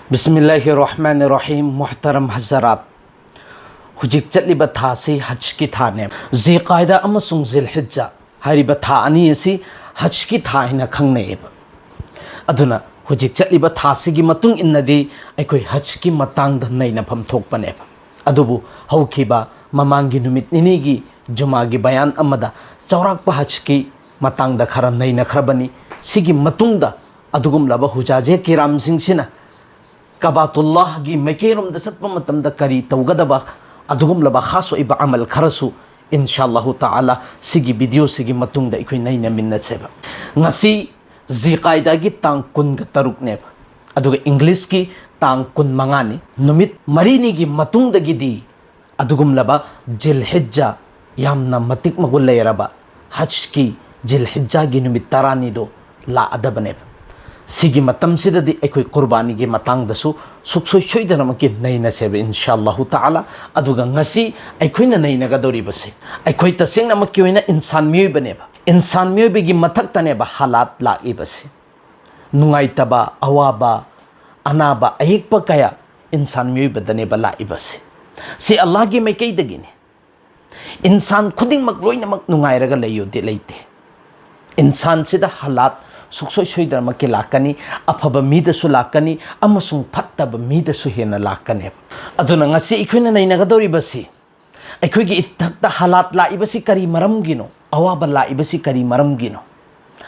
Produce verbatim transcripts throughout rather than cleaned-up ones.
ꯕꯤꯁꯃꯤꯜꯂꯥꯍꯤꯔ ꯔꯍꯃꯥꯅꯤꯔ ꯔꯍꯤꯝ꯫ ꯃꯨꯍꯇꯔꯝ ꯍꯖꯔꯥꯠ, ꯍꯧꯖꯤꯛ ꯆꯠꯂꯤꯕ ꯊꯥꯁꯤ ꯍꯖꯀꯤ ꯊꯥꯅꯦ꯫ ꯖꯤꯜ ꯀꯥꯏꯗꯥ ꯑꯃꯁꯨꯡ ꯖꯤꯜ ꯍꯤꯖꯖꯥ ꯍꯥꯏꯔꯤꯕ ꯊꯥ ꯑꯅꯤ ꯑꯁꯤ ꯍꯖꯀꯤ ꯊꯥ ꯍꯥꯏꯅ ꯈꯪꯅꯩꯑꯕ꯫ ꯑꯗꯨꯅ ꯍꯧꯖꯤꯛ ꯆꯠꯂꯤꯕ ꯊꯥꯁꯤꯒꯤ ꯃꯇꯨꯡ ꯏꯟꯅꯗꯤ ꯑꯩꯈꯣꯏ ꯍꯖꯀꯤ ꯃꯇꯥꯡꯗ ꯅꯩꯅꯐꯝ ꯊꯣꯛꯄꯅꯦꯕ꯫ ꯑꯗꯨꯕꯨ ꯍꯧꯈꯤꯕ ꯃꯃꯥꯡꯒꯤ ꯅꯨꯃꯤꯠ ꯅꯤꯅꯤꯒꯤ ꯖꯨꯃꯥꯒꯤ ꯕꯌꯥꯟ ꯑꯃꯗ ꯆꯥꯎꯔꯥꯛꯄ ꯍꯖꯀꯤ ꯃꯇꯥꯡꯗ ꯈꯔ ꯅꯩꯅꯈ꯭ꯔꯕꯅꯤ꯫ ꯁꯤꯒꯤ ꯃꯇꯨꯡꯗ ꯑꯗꯨꯒꯨꯝꯂꯕ ꯍꯨꯖꯥꯖꯦ ꯀꯤꯔꯥꯝꯁꯤꯡꯁꯤꯅ ꯀꯕꯥꯇꯨꯜꯂꯥꯍꯒꯤ ꯃꯥꯏꯀꯩꯔꯣꯝꯗ ꯆꯠꯄ ꯃꯇꯝꯗ ꯀꯔꯤ ꯇꯧꯒꯗꯕ, ꯑꯗꯨꯒꯨꯝꯂꯕ ꯈꯥꯁ ꯑꯣꯏꯕ ꯑꯃꯜ ꯈꯔꯁꯨ ꯏꯟꯁꯥ ꯑꯜꯂꯥꯍꯨ ꯇꯥꯂꯥ ꯁꯤꯒꯤ ꯚꯤꯗꯤꯑꯣꯁꯤꯒꯤ ꯃꯇꯨꯡꯗ ꯑꯩꯈꯣꯏ ꯅꯩꯅꯃꯤꯟꯅꯁꯦꯕ꯫ ꯉꯁꯤ ꯖꯤꯜ ꯀꯥꯏꯗꯥꯒꯤ ꯇꯥꯡ ꯀꯨꯟꯒ ꯇꯔꯨꯛꯅꯦꯕ, ꯑꯗꯨꯒ ꯏꯪꯂꯤꯁꯀꯤ ꯇꯥꯡ ꯀꯨꯟ ꯃꯉꯥꯅꯤ꯫ ꯅꯨꯃꯤꯠ ꯃꯔꯤꯅꯤꯒꯤ ꯃꯇꯨꯡꯗꯒꯤꯗꯤ ꯑꯗꯨꯒꯨꯝꯂꯕ ꯖꯤꯜ ꯍꯤꯖꯖꯥ, ꯌꯥꯝꯅ ꯃꯇꯤꯛ ꯃꯒꯨꯟ ꯂꯩꯔꯕ ꯍꯖꯀꯤ ꯖꯤꯜ ꯍꯤꯖꯖꯥꯒꯤ ꯅꯨꯃꯤꯠ ꯇꯔꯥꯅꯤꯗꯣ ꯂꯥꯛꯑꯗꯕꯅꯦꯕ꯫ ꯁꯤꯒꯤ ꯃꯇꯝꯁꯤꯗꯗꯤ ꯑꯩꯈꯣꯏ ꯀꯨꯔꯕꯥꯅꯤꯒꯤ ꯃꯇꯥꯡꯗꯁꯨ ꯁꯨꯛꯁꯣꯏ ꯁꯣꯏꯗꯅꯃꯛꯀꯤ ꯅꯩꯅꯁꯦꯕ, ꯏꯟꯁꯥ ꯑꯜꯂꯥꯍꯨ ꯇꯥꯂꯥ꯫ ꯑꯗꯨꯒ ꯉꯁꯤ ꯑꯩꯈꯣꯏꯅ ꯅꯩꯅꯒꯗꯧꯔꯤꯕꯁꯦ, ꯑꯩꯈꯣꯏ ꯇꯁꯦꯡꯅꯃꯛꯀꯤ ꯑꯣꯏꯅ ꯏꯟꯁꯥꯟ ꯃꯤꯑꯣꯏꯕꯅꯦꯕ꯫ ꯏꯟꯁꯥꯟ ꯃꯤꯑꯣꯏꯕꯒꯤ ꯃꯊꯛꯇꯅꯦꯕ ꯍꯥꯂꯥꯠ ꯂꯥꯛꯏꯕꯁꯦ꯫ ꯅꯨꯡꯉꯥꯏꯇꯕ, ꯑꯋꯥꯕ, ꯑꯅꯥꯕ, ꯑꯌꯦꯛꯄ ꯀꯌꯥ ꯏꯟꯁꯥꯟ ꯃꯤꯑꯣꯏꯕꯗꯅꯦꯕ ꯂꯥꯛꯏꯕꯁꯦ꯫ ꯁꯤ ꯑꯜꯂꯥꯍꯒꯤ ꯃꯥꯏꯀꯩꯗꯒꯤꯅꯤ꯫ ꯏꯟꯁꯥꯟ ꯈꯨꯗꯤꯡꯃꯛ ꯂꯣꯏꯅꯃꯛ ꯅꯨꯡꯉꯥꯏꯔꯒ ꯂꯩꯌꯨꯗꯤ ꯂꯩꯇꯦ꯫ ꯏꯟꯁꯥꯟꯁꯤꯗ ꯍꯥꯂꯥꯠ ꯁꯨꯛꯁꯣꯏ ꯁꯣꯏꯗꯅꯃꯛꯀꯤ ꯂꯥꯛꯀꯅꯤ, ꯑꯐꯕ ꯃꯤꯗꯁꯨ ꯂꯥꯛꯀꯅꯤ ꯑꯃꯁꯨꯡ ꯐꯠꯇꯕ ꯃꯤꯗꯁꯨ ꯍꯦꯟꯅ ꯂꯥꯛꯀꯅꯦꯕ꯫ ꯑꯗꯨꯅ ꯉꯁꯤ ꯑꯩꯈꯣꯏꯅ ꯅꯩꯅꯒꯗꯧꯔꯤꯕꯁꯤ, ꯑꯩꯈꯣꯏꯒꯤ ꯏꯊꯛꯇ ꯍꯥꯂꯥꯠ ꯂꯥꯛꯏꯕꯁꯤ ꯀꯔꯤ ꯃꯔꯝꯒꯤꯅꯣ? ꯑꯋꯥꯕ ꯂꯥꯛꯏꯕꯁꯤ ꯀꯔꯤ ꯃꯔꯝꯒꯤꯅꯣ?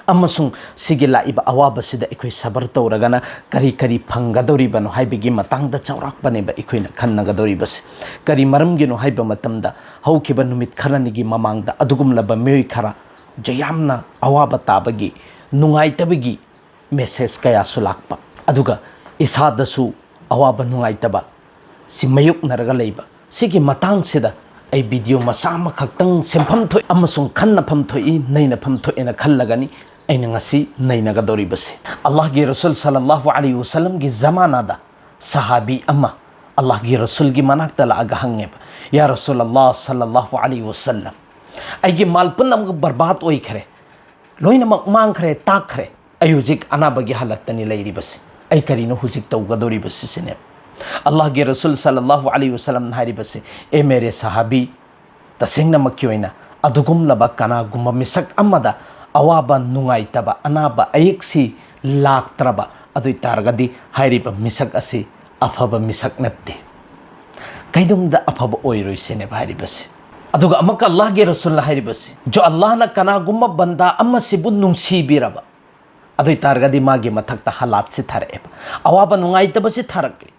ꯑꯃꯁꯨꯡ ꯁꯤꯒꯤ ꯂꯥꯛꯏꯕ ꯑꯋꯥꯕꯁꯤꯗ ꯑꯩꯈꯣꯏ ꯁꯕꯔ ꯇꯧꯔꯒꯅ ꯀꯔꯤ ꯀꯔꯤ ꯐꯪꯒꯗꯧꯔꯤꯕꯅꯣ ꯍꯥꯏꯕꯒꯤ ꯃꯇꯥꯡꯗ ꯆꯥꯎꯔꯥꯛꯄꯅꯦꯕ ꯑꯩꯈꯣꯏꯅ ꯈꯟꯅꯒꯗꯧꯔꯤꯕꯁꯦ꯫ ꯀꯔꯤ ꯃꯔꯝꯒꯤꯅꯣ ꯍꯥꯏꯕ ꯃꯇꯝꯗ, ꯍꯧꯈꯤꯕ ꯅꯨꯃꯤꯠ ꯈꯔꯅꯤꯒꯤ ꯃꯃꯥꯡꯗ ꯑꯗꯨꯒꯨꯝꯂꯕ ꯃꯤꯑꯣꯏ ꯈꯔ ꯌꯥꯝꯅ ꯑꯋꯥꯕ ꯇꯥꯕꯒꯤ, ꯅꯨꯡꯉꯥꯏꯇꯕꯒꯤ ꯃꯦꯁꯦꯖ ꯀꯌꯥꯁꯨ ꯂꯥꯛꯄ, ꯑꯗꯨꯒ ꯏꯁꯥꯗꯁꯨ ꯑꯋꯥꯕ ꯅꯨꯡꯉꯥꯏꯇꯕ ꯁꯤ ꯃꯥꯌꯣꯛꯅꯔꯒ ꯂꯩꯕ, ꯁꯤꯒꯤ ꯃꯇꯥꯡꯁꯤꯗ ꯑꯩ ꯚꯤꯗꯤꯑꯣ ꯃꯆꯥ ꯑꯃꯈꯛꯇꯪ ꯁꯦꯝꯐꯝ ꯊꯣꯛꯏ ꯑꯃꯁꯨꯡ ꯈꯟꯅꯐꯝ ꯊꯣꯛꯏ, ꯅꯩꯅꯐꯝ ꯊꯣꯛꯑꯦꯅ ꯈꯜꯂꯒꯅꯤ ꯑꯩꯅ ꯉꯁꯤ ꯅꯩꯅꯒꯗꯧꯔꯤꯕꯁꯦ꯫ ꯑꯜꯂꯥꯍꯒꯤ ꯔꯁꯨꯜ ꯁꯜꯂꯜꯂꯥꯍꯨ ꯑꯂꯩꯍꯤ ꯋꯁꯜꯂꯝꯒꯤ ꯖꯃꯥꯅꯥꯗ ꯁꯍꯥꯕꯤ ꯑꯃ ꯑꯜꯂꯥꯍꯒꯤ ꯔꯁꯨꯜꯒꯤ ꯃꯅꯥꯛꯇ ꯂꯥꯛꯑꯒ ꯍꯪꯉꯦꯕ, "ꯌꯥ ꯔꯁꯨꯜ ꯑꯜꯂꯥꯍ ꯁꯜꯂꯜꯂꯥꯍꯨ ꯑꯂꯩꯍꯤ ꯋꯁꯜꯂꯝ, ꯑꯩꯒꯤ ꯃꯥꯜ ꯄꯨꯝꯅꯃꯛ ꯕꯔꯕꯥꯗ ꯑꯣꯏꯈ꯭ꯔꯦ, ꯂꯣꯏꯅꯃꯛ ꯃꯥꯡꯈ꯭ꯔꯦ, ꯇꯥꯛꯈ꯭ꯔꯦ꯫ ꯑꯩ ꯍꯧꯖꯤꯛ ꯑꯅꯥꯕꯒꯤ ꯍꯥꯂꯠꯇꯅꯤ ꯂꯩꯔꯤꯕꯁꯤ꯫ ꯑꯩ ꯀꯔꯤꯅꯣ ꯍꯧꯖꯤꯛ ꯇꯧꯒꯗꯧꯔꯤꯕꯁꯤ ꯁꯤꯅꯦꯕ꯫ ꯑꯜꯂꯥꯍꯒꯤ ꯔꯁꯨꯜ ꯁꯜꯂꯜꯂꯥꯍꯨ ꯑꯂꯩꯍꯤ ꯋꯁꯜꯂꯝꯅ ꯍꯥꯏꯔꯤꯕꯁꯤ, ꯑꯦ ꯃꯦꯔꯦ ꯁꯍꯥꯕꯤ, ꯇꯁꯦꯡꯅꯃꯛꯀꯤ ꯑꯣꯏꯅ ꯑꯗꯨꯒꯨꯝꯂꯕ ꯀꯅꯥꯒꯨꯝꯕ ꯃꯤꯁꯛ ꯑꯃꯗ ꯑꯋꯥꯕ ꯅꯨꯡꯉꯥꯏꯇꯕ ꯑꯅꯥꯕ ꯑꯌꯦꯛꯁꯤ ꯂꯥꯛꯇ꯭ꯔꯕ ꯑꯗꯨ ꯑꯣꯏ ꯇꯥꯔꯒꯗꯤ ꯍꯥꯏꯔꯤꯕ ꯃꯤꯁꯛ ꯑꯁꯤ ꯑꯐꯕ ꯃꯤꯁꯛ ꯅꯠꯇꯦ, ꯀꯩꯗꯨꯝꯗ ꯑꯐꯕ ꯑꯣꯏꯔꯣꯏ ꯁꯤꯅꯦꯕ ꯍꯥꯏꯔꯤꯕꯁꯤ꯫ ꯑꯗꯨꯒ ꯑꯃꯨꯛꯀ ꯑꯜꯂꯥꯍꯒꯤ ꯔꯁꯨꯜꯅ ꯍꯥꯏꯔꯤꯕꯁꯤ, ꯖꯣ ꯑꯜꯂꯥꯍꯅ ꯀꯅꯥꯒꯨꯝꯕ ꯕꯟꯗꯥ ꯑꯃꯁꯤꯕꯨ ꯅꯨꯡꯁꯤꯕꯤꯔꯕ ꯑꯗꯨ ꯑꯣꯏ ꯇꯥꯔꯒꯗꯤ ꯃꯥꯒꯤ ꯃꯊꯛꯇ ꯍꯂꯥꯠꯁꯤ ꯊꯥꯔꯛꯑꯦꯕ, ꯑꯋꯥꯕ ꯅꯨꯡꯉꯥꯏꯇꯕꯁꯤ ꯊꯥꯔꯛꯂꯤ꯫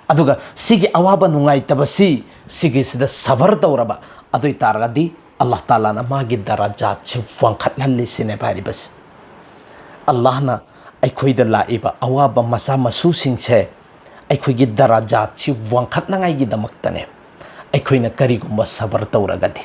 ꯑꯗꯨꯒ ꯁꯤꯒꯤ ꯑꯋꯥꯕ ꯅꯨꯡꯉꯥꯏꯇꯕꯁꯤ ꯁꯤꯒꯤꯁꯤꯗ ꯁꯕꯔ ꯇꯧꯔꯕ ꯑꯗꯨ ꯑꯣꯏ ꯇꯥꯔꯒꯗꯤ ꯑꯜꯂꯥꯍ ꯇꯥꯂꯥꯅ ꯃꯥꯒꯤ ꯗꯔꯖꯥꯠꯁꯤ ꯋꯥꯡꯈꯠꯍꯜꯂꯤ ꯁꯤꯅꯦꯕ ꯍꯥꯏꯔꯤꯕꯁꯤ꯫ ꯑꯜꯂꯥꯍꯅ ꯑꯩꯈꯣꯏꯗ ꯂꯥꯛꯏꯕ ꯑꯋꯥꯕ ꯃꯆꯥ ꯃꯁꯨꯁꯤꯡꯁꯦ ꯑꯩꯈꯣꯏꯒꯤ ꯗꯔꯖꯥꯠꯁꯤ ꯋꯥꯡꯈꯠꯅꯉꯥꯏꯒꯤꯗꯃꯛꯇꯅꯦ꯫ ꯑꯩꯈꯣꯏꯅ ꯀꯔꯤꯒꯨꯝꯕ ꯁꯕꯔ ꯇꯧꯔꯒꯗꯤ,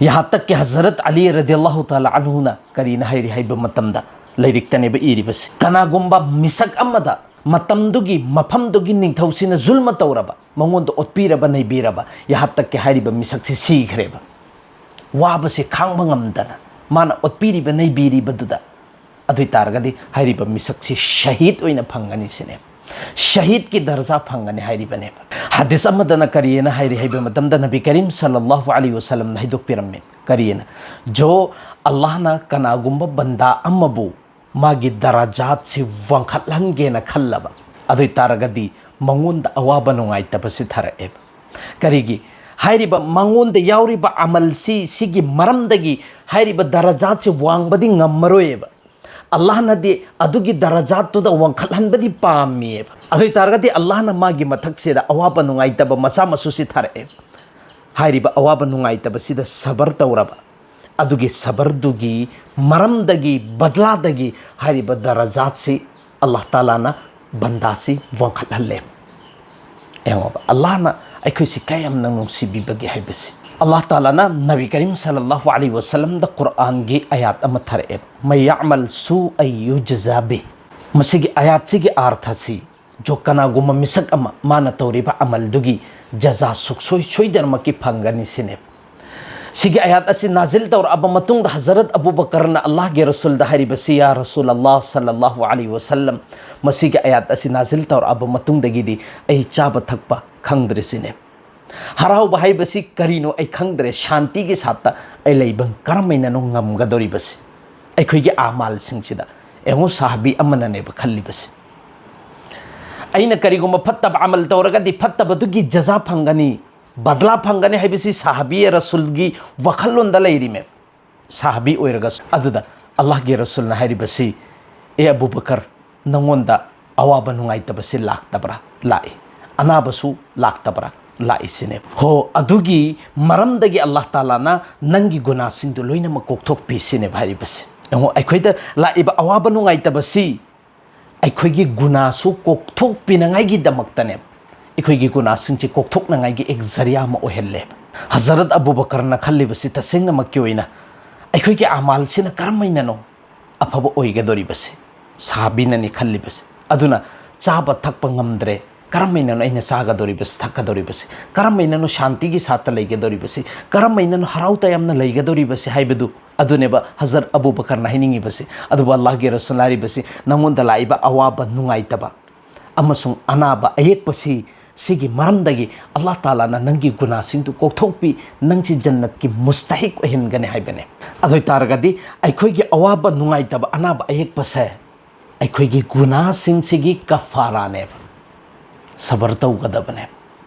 ꯌꯍꯥ ꯇꯛ ꯀꯤ ꯍꯖꯔꯠ ꯑꯂꯤ ꯔꯗꯤꯌꯜꯂꯥꯍꯨ ꯇꯥꯂꯥ ꯑꯟꯍꯨꯅ ꯀꯔꯤꯅ ꯍꯥꯏꯔꯤ ꯍꯥꯏꯕ ꯃꯇꯝꯗ, ꯂꯥꯏꯔꯤꯛꯇꯅꯦꯕ ꯏꯔꯤꯕꯁꯤ, ꯀꯅꯥꯒꯨꯝꯕ ꯃꯤꯁꯛ ꯑꯃꯗ ꯃꯇꯝꯗꯨꯒꯤ ꯃꯐꯝꯗꯨꯒꯤ ꯅꯤꯡꯊꯧꯁꯤꯅ ꯖꯨꯜꯃ ꯇꯧꯔꯕ, ꯃꯉꯣꯟꯗ ꯑꯣꯠꯄꯤꯔꯕ ꯅꯩꯕꯤꯔꯕ, ꯌꯍꯥ ꯇꯛ ꯀꯤ ꯍꯥꯏꯔꯤꯕ ꯃꯤꯁꯛꯁꯤ ꯁꯤꯈ꯭ꯔꯦꯕ꯫ ꯋꯥꯕꯁꯤ ꯈꯥꯡꯕ ꯉꯝꯗꯅ ꯃꯥꯅ ꯑꯣꯠꯄꯤꯔꯤꯕ ꯅꯩꯕꯤꯔꯤꯕꯗꯨꯗ, ꯑꯗꯨ ꯑꯣꯏ ꯇꯥꯔꯒꯗꯤ ꯍꯥꯏꯔꯤꯕ ꯃꯤꯁꯛꯁꯤ ꯁꯍꯤꯗ ꯑꯣꯏꯅ ꯐꯪꯒꯅꯤ ꯁꯤꯅꯦ꯫ ꯁꯍꯤꯗꯀꯤ ꯗꯔꯖꯥ ꯐꯪꯒꯅꯤ ꯍꯥꯏꯔꯤꯕꯅꯦꯕ꯫ ꯍꯗꯤꯁ ꯑꯃꯗꯅ ꯀꯔꯤꯅ ꯍꯥꯏꯔꯤ ꯍꯥꯏꯕ ꯃꯇꯝꯗ, ꯅꯕꯤ ꯀꯔꯤꯝ ꯁꯜꯂꯜꯂꯥꯍꯨ ꯑꯂꯩꯍꯤ ꯋꯁꯜꯂꯝꯅ ꯍꯥꯏꯗꯣꯛꯄꯤꯔꯝꯃꯤ꯫ ꯀꯔꯤꯅ? ꯖꯣ ꯑꯜꯂꯥꯍꯅ ꯀꯅꯥꯒꯨꯝꯕ ꯕꯟꯗꯥ ꯑꯃꯕꯨ ꯃꯥꯒꯤ ꯗꯔꯖꯥꯠꯁꯤ ꯋꯥꯡꯈꯠꯍꯟꯒꯦꯅ ꯈꯜꯂꯕ ꯑꯗꯨ ꯑꯣꯏ ꯇꯥꯔꯒꯗꯤ ꯃꯉꯣꯟꯗ ꯑꯋꯥꯕ ꯅꯨꯡꯉꯥꯏꯇꯕꯁꯤ ꯊꯥꯔꯛꯑꯦꯕ꯫ ꯀꯔꯤꯒꯤ? ꯍꯥꯏꯔꯤꯕ ꯃꯉꯣꯟꯗ ꯌꯥꯎꯔꯤꯕ ꯑꯃꯜꯁꯤ ꯁꯤꯒꯤ ꯃꯔꯝꯗꯒꯤ ꯍꯥꯏꯔꯤꯕ ꯗꯔꯖꯥꯠꯁꯤ ꯋꯥꯡꯕꯗꯤ ꯉꯝꯃꯔꯣꯏꯑꯕ꯫ ꯑꯜꯂꯥꯍꯅꯗꯤ ꯑꯗꯨꯒꯤ ꯗꯔꯖꯥꯠꯇꯨꯗ ꯋꯥꯡꯈꯠꯍꯟꯕꯗꯤ ꯄꯥꯝꯃꯤꯑꯕ꯫ ꯑꯗꯨ ꯑꯣꯏ ꯇꯥꯔꯒꯗꯤ ꯑꯜꯂꯥꯍꯅ ꯃꯥꯒꯤ ꯃꯊꯛꯁꯤꯗ ꯑꯋꯥꯕ ꯅꯨꯡꯉꯥꯏꯇꯕ ꯃꯆꯥ ꯃꯁꯨꯁꯤ ꯊꯥꯔꯛꯑꯦ꯫ ꯍꯥꯏꯔꯤꯕ ꯑꯋꯥꯕ ꯅꯨꯡꯉꯥꯏꯇꯕꯁꯤꯗ ꯁꯕꯔ ꯇꯧꯔꯕ ꯑꯗꯨꯒꯤ ꯁꯕꯔꯗꯨꯒꯤ ꯃꯔꯝꯗꯒꯤ, ꯕꯗꯂꯥꯗꯒꯤ ꯍꯥꯏꯔꯤꯕ ꯗꯔꯖꯥꯠꯁꯤ ꯑꯜꯂꯥꯍ ꯇꯥꯂꯥꯅ ꯕꯟꯗꯥꯁꯤ ꯋꯥꯡꯈꯠꯍꯜꯂꯦ꯫ ꯌꯦꯡꯉꯣꯕ, ꯑꯜꯂꯥꯍꯅ ꯑꯩꯈꯣꯏꯁꯤ ꯀꯌꯥꯝꯅ ꯅꯨꯡꯁꯤꯕꯤꯕꯒꯦ ꯍꯥꯏꯕꯁꯤ꯫ ꯑꯜꯂꯥꯍ ꯇꯥꯂꯥꯅ ꯅꯕꯤ ꯀꯔꯤꯝ ꯁꯜꯂꯜꯂꯥꯍꯨ ꯑꯂꯩꯍꯤ ꯋꯁꯜꯂꯝꯗ ꯀꯨꯔꯥꯟꯒꯤ ꯑꯌꯥꯠ ꯑꯃ ꯊꯥꯔꯛꯑꯦꯕ, "ꯃꯌꯥꯃꯜ ꯁꯨ ꯑꯌꯨꯖꯖꯥ ꯕꯤ"꯫ ꯃꯁꯤꯒꯤ ꯑꯌꯥꯠꯁꯤꯒꯤ ꯑꯥꯔꯊꯁꯤ, ꯖꯣ ꯀꯅꯥꯒꯨꯝꯕ ꯃꯤꯁꯛ ꯑꯃ ꯃꯥꯅ ꯇꯧꯔꯤꯕ ꯑꯃꯜꯗꯨꯒꯤ ꯖꯖꯥ ꯁꯨꯛꯁꯣꯏ ꯁꯣꯏꯗꯅꯃꯛꯀꯤ ꯐꯪꯒꯅꯤ ꯁꯤꯅꯦꯕ꯫ ꯁꯤꯒꯤ ꯑꯌꯥꯠ ꯑꯁꯤ ꯅꯥꯖꯤꯜ ꯇꯧꯔꯛꯑꯕ ꯃꯇꯨꯡꯗ ꯍꯖꯔꯠ ꯑꯕꯨ ꯕꯀꯔꯅ ꯑꯜꯂꯥꯍꯒꯤ ꯔꯁꯨꯜꯗ ꯍꯥꯏꯔꯤꯕꯁꯤ, "ꯌꯥ ꯔꯁꯨꯜ ꯑꯜꯂꯥꯍ ꯁꯜꯂꯜꯂꯥꯍꯨ ꯑꯂꯩꯍꯤ ꯋꯥꯁꯜꯂꯝ, ꯃꯁꯤꯒꯤ ꯑꯌꯥꯠ ꯑꯁꯤ ꯅꯥꯖꯤꯜ ꯇꯧꯔꯛꯑꯕ ꯃꯇꯨꯡꯗꯒꯤꯗꯤ ꯑꯩ ꯆꯥꯕ ꯊꯛꯄ ꯈꯪꯗ꯭ꯔꯦ" ꯁꯤꯅꯦ꯫ ꯍꯔꯥꯎꯕ ꯍꯥꯏꯕꯁꯤ ꯀꯔꯤꯅꯣ ꯑꯩ ꯈꯪꯗ꯭ꯔꯦ, ꯁꯥꯟꯇꯤꯒꯤ ꯁꯥꯠꯇ ꯑꯩ ꯂꯩꯕ ꯀꯔꯝꯍꯥꯏꯅꯅꯣ ꯉꯝꯒꯗꯧꯔꯤꯕꯁꯤ? ꯑꯩꯈꯣꯏꯒꯤ ꯑꯃꯥꯜꯁꯤꯡꯁꯤꯗ ꯌꯦꯡꯉꯨ, ꯁꯥꯍꯥꯕꯤ ꯑꯃꯅꯅꯦꯕ ꯈꯜꯂꯤꯕꯁꯤ꯫ ꯑꯩꯅ ꯀꯔꯤꯒꯨꯝꯕ ꯐꯠꯇꯕ ꯑꯃꯜ ꯇꯧꯔꯒꯗꯤ ꯐꯠꯇꯕꯗꯨꯒꯤ ꯖꯖꯥ ꯐꯪꯒꯅꯤ, ꯕꯗꯂꯥ ꯐꯪꯒꯅꯤ ꯍꯥꯏꯕꯁꯤ ꯁꯥꯍꯥꯕꯤ ꯔꯁꯨꯜꯒꯤ ꯋꯥꯈꯜꯂꯣꯟꯗ ꯂꯩꯔꯤꯃꯦ꯫ ꯁꯥꯍꯥꯕꯤ ꯑꯣꯏꯔꯒꯁꯨ꯫ ꯑꯗꯨꯗ ꯑꯜꯂꯥꯍꯒꯤ ꯔꯁꯨꯜꯅ ꯍꯥꯏꯔꯤꯕꯁꯤ, "ꯑꯦ ꯑꯕꯨ ꯕꯀꯔ, ꯅꯪꯉꯣꯟꯗ ꯑꯋꯥꯕ ꯅꯨꯡꯉꯥꯏꯇꯕꯁꯤ ꯂꯥꯛꯇꯕ꯭ꯔꯥ?" "ꯂꯥꯛꯏ"꯫ "ꯑꯅꯥꯕꯁꯨ ꯂꯥꯛꯇꯕ꯭ꯔꯥ?" "ꯂꯥꯛꯏ" ꯁꯤꯅꯦꯕ꯫ ꯍꯣ, ꯑꯗꯨꯒꯤ ꯃꯔꯝꯗꯒꯤ ꯑꯜꯂꯥꯍ ꯇꯥꯂꯥꯅ ꯅꯪꯒꯤ ꯒꯨꯅꯥꯁꯤꯡꯗꯨ ꯂꯣꯏꯅꯃꯛ ꯀꯣꯛꯊꯣꯛꯄꯤ ꯁꯤꯅꯦꯕ ꯍꯥꯏꯔꯤꯕꯁꯦ꯫ ꯌꯦꯡꯉꯣ, ꯑꯩꯈꯣꯏꯗ ꯂꯥꯛꯏꯕ ꯑꯋꯥꯕ ꯅꯨꯡꯉꯥꯏꯇꯕꯁꯤ ꯑꯩꯈꯣꯏꯒꯤ ꯒꯨꯅꯥꯁꯨ ꯀꯣꯛꯊꯣꯛꯄꯤꯅꯉꯥꯏꯒꯤꯗꯃꯛꯇꯅꯦꯕ꯫ ꯑꯩꯈꯣꯏꯒꯤ ꯒꯨꯅꯥꯁꯤꯡꯁꯤ ꯀꯣꯛꯊꯣꯛꯅꯉꯥꯏꯒꯤ ꯑꯦꯛ ꯖꯔꯤꯌꯥ ꯑꯃ ꯑꯣꯏꯍꯜꯂꯦꯕ꯫ ꯍꯖꯔꯠ ꯑꯕꯨ ꯕꯀꯔꯅ ꯈꯜꯂꯤꯕꯁꯤ ꯇꯁꯦꯡꯅꯃꯛꯀꯤ ꯑꯣꯏꯅ ꯑꯩꯈꯣꯏꯒꯤ ꯑꯃꯥꯜꯁꯤꯅ ꯀꯔꯝꯍꯥꯏꯅꯅꯣ ꯑꯐꯕ ꯑꯣꯏꯒꯗꯧꯔꯤꯕꯁꯦ? ꯁꯥꯍꯥꯕꯤꯅꯅꯤ ꯈꯜꯂꯤꯕꯁꯦ꯫ ꯑꯗꯨꯅ ꯆꯥꯕ ꯊꯛꯄ ꯉꯝꯗ꯭ꯔꯦ, ꯀꯔꯝꯍꯥꯏꯅꯅꯣ ꯑꯩꯅ ꯆꯥꯒꯗꯧꯔꯤꯕꯁꯤ, ꯊꯛꯀꯗꯧꯔꯤꯕꯁꯤ? ꯀꯔꯝꯍꯥꯏꯅꯅꯣ ꯁꯥꯟꯇꯤꯒꯤ ꯁꯥꯠꯇ ꯂꯩꯒꯗꯧꯔꯤꯕꯁꯤ? ꯀꯔꯝꯍꯥꯏꯅꯅꯣ ꯍꯔꯥꯎ ꯇꯌꯥꯝꯅ ꯂꯩꯒꯗꯧꯔꯤꯕꯁꯤ ꯍꯥꯏꯕꯗꯨ ꯑꯗꯨꯅꯦꯕ ꯍꯖꯔꯠ ꯑꯕꯨ ꯕꯀꯔꯅ ꯍꯥꯏꯅꯤꯡꯉꯤꯕꯁꯤ꯫ ꯑꯗꯨꯕꯨ ꯑꯜꯂꯥꯍꯒꯤ ꯔꯁꯨꯜ ꯍꯥꯏꯔꯤꯕꯁꯤ, ꯅꯪꯉꯣꯟꯗ ꯂꯥꯛꯏꯕ ꯑꯋꯥꯕ ꯅꯨꯡꯉꯥꯏꯇꯕ ꯑꯃꯁꯨꯡ ꯑꯅꯥꯕ ꯑꯌꯦꯛꯄꯁꯤ, ꯁꯤꯒꯤ ꯃꯔꯝꯗꯒꯤ ꯑꯜꯂꯥꯍ ꯇꯥꯂꯥꯅ ꯅꯪꯒꯤ ꯒꯨꯅꯥꯁꯤꯡꯗꯨ ꯀꯣꯛꯊꯣꯛꯄꯤ, ꯅꯪꯁꯤ ꯖꯟꯅꯠꯀꯤ ꯃꯨꯁꯇꯍꯤꯛ ꯑꯣꯏꯍꯟꯒꯅꯤ ꯍꯥꯏꯕꯅꯦ꯫ ꯑꯗꯨ ꯑꯣꯏ ꯇꯥꯔꯒꯗꯤ ꯑꯩꯈꯣꯏꯒꯤ ꯑꯋꯥꯕ ꯅꯨꯡꯉꯥꯏꯇꯕ ꯑꯅꯥꯕ ꯑꯌꯦꯛꯄꯁꯦ ꯑꯩꯈꯣꯏꯒꯤ ꯒꯨꯅꯥꯁꯤꯡꯁꯤꯒꯤ ꯀꯐꯥꯔꯥꯅꯦꯕ꯫ ꯁꯕꯔ ꯇꯧꯒꯗꯕꯅꯦꯕ꯫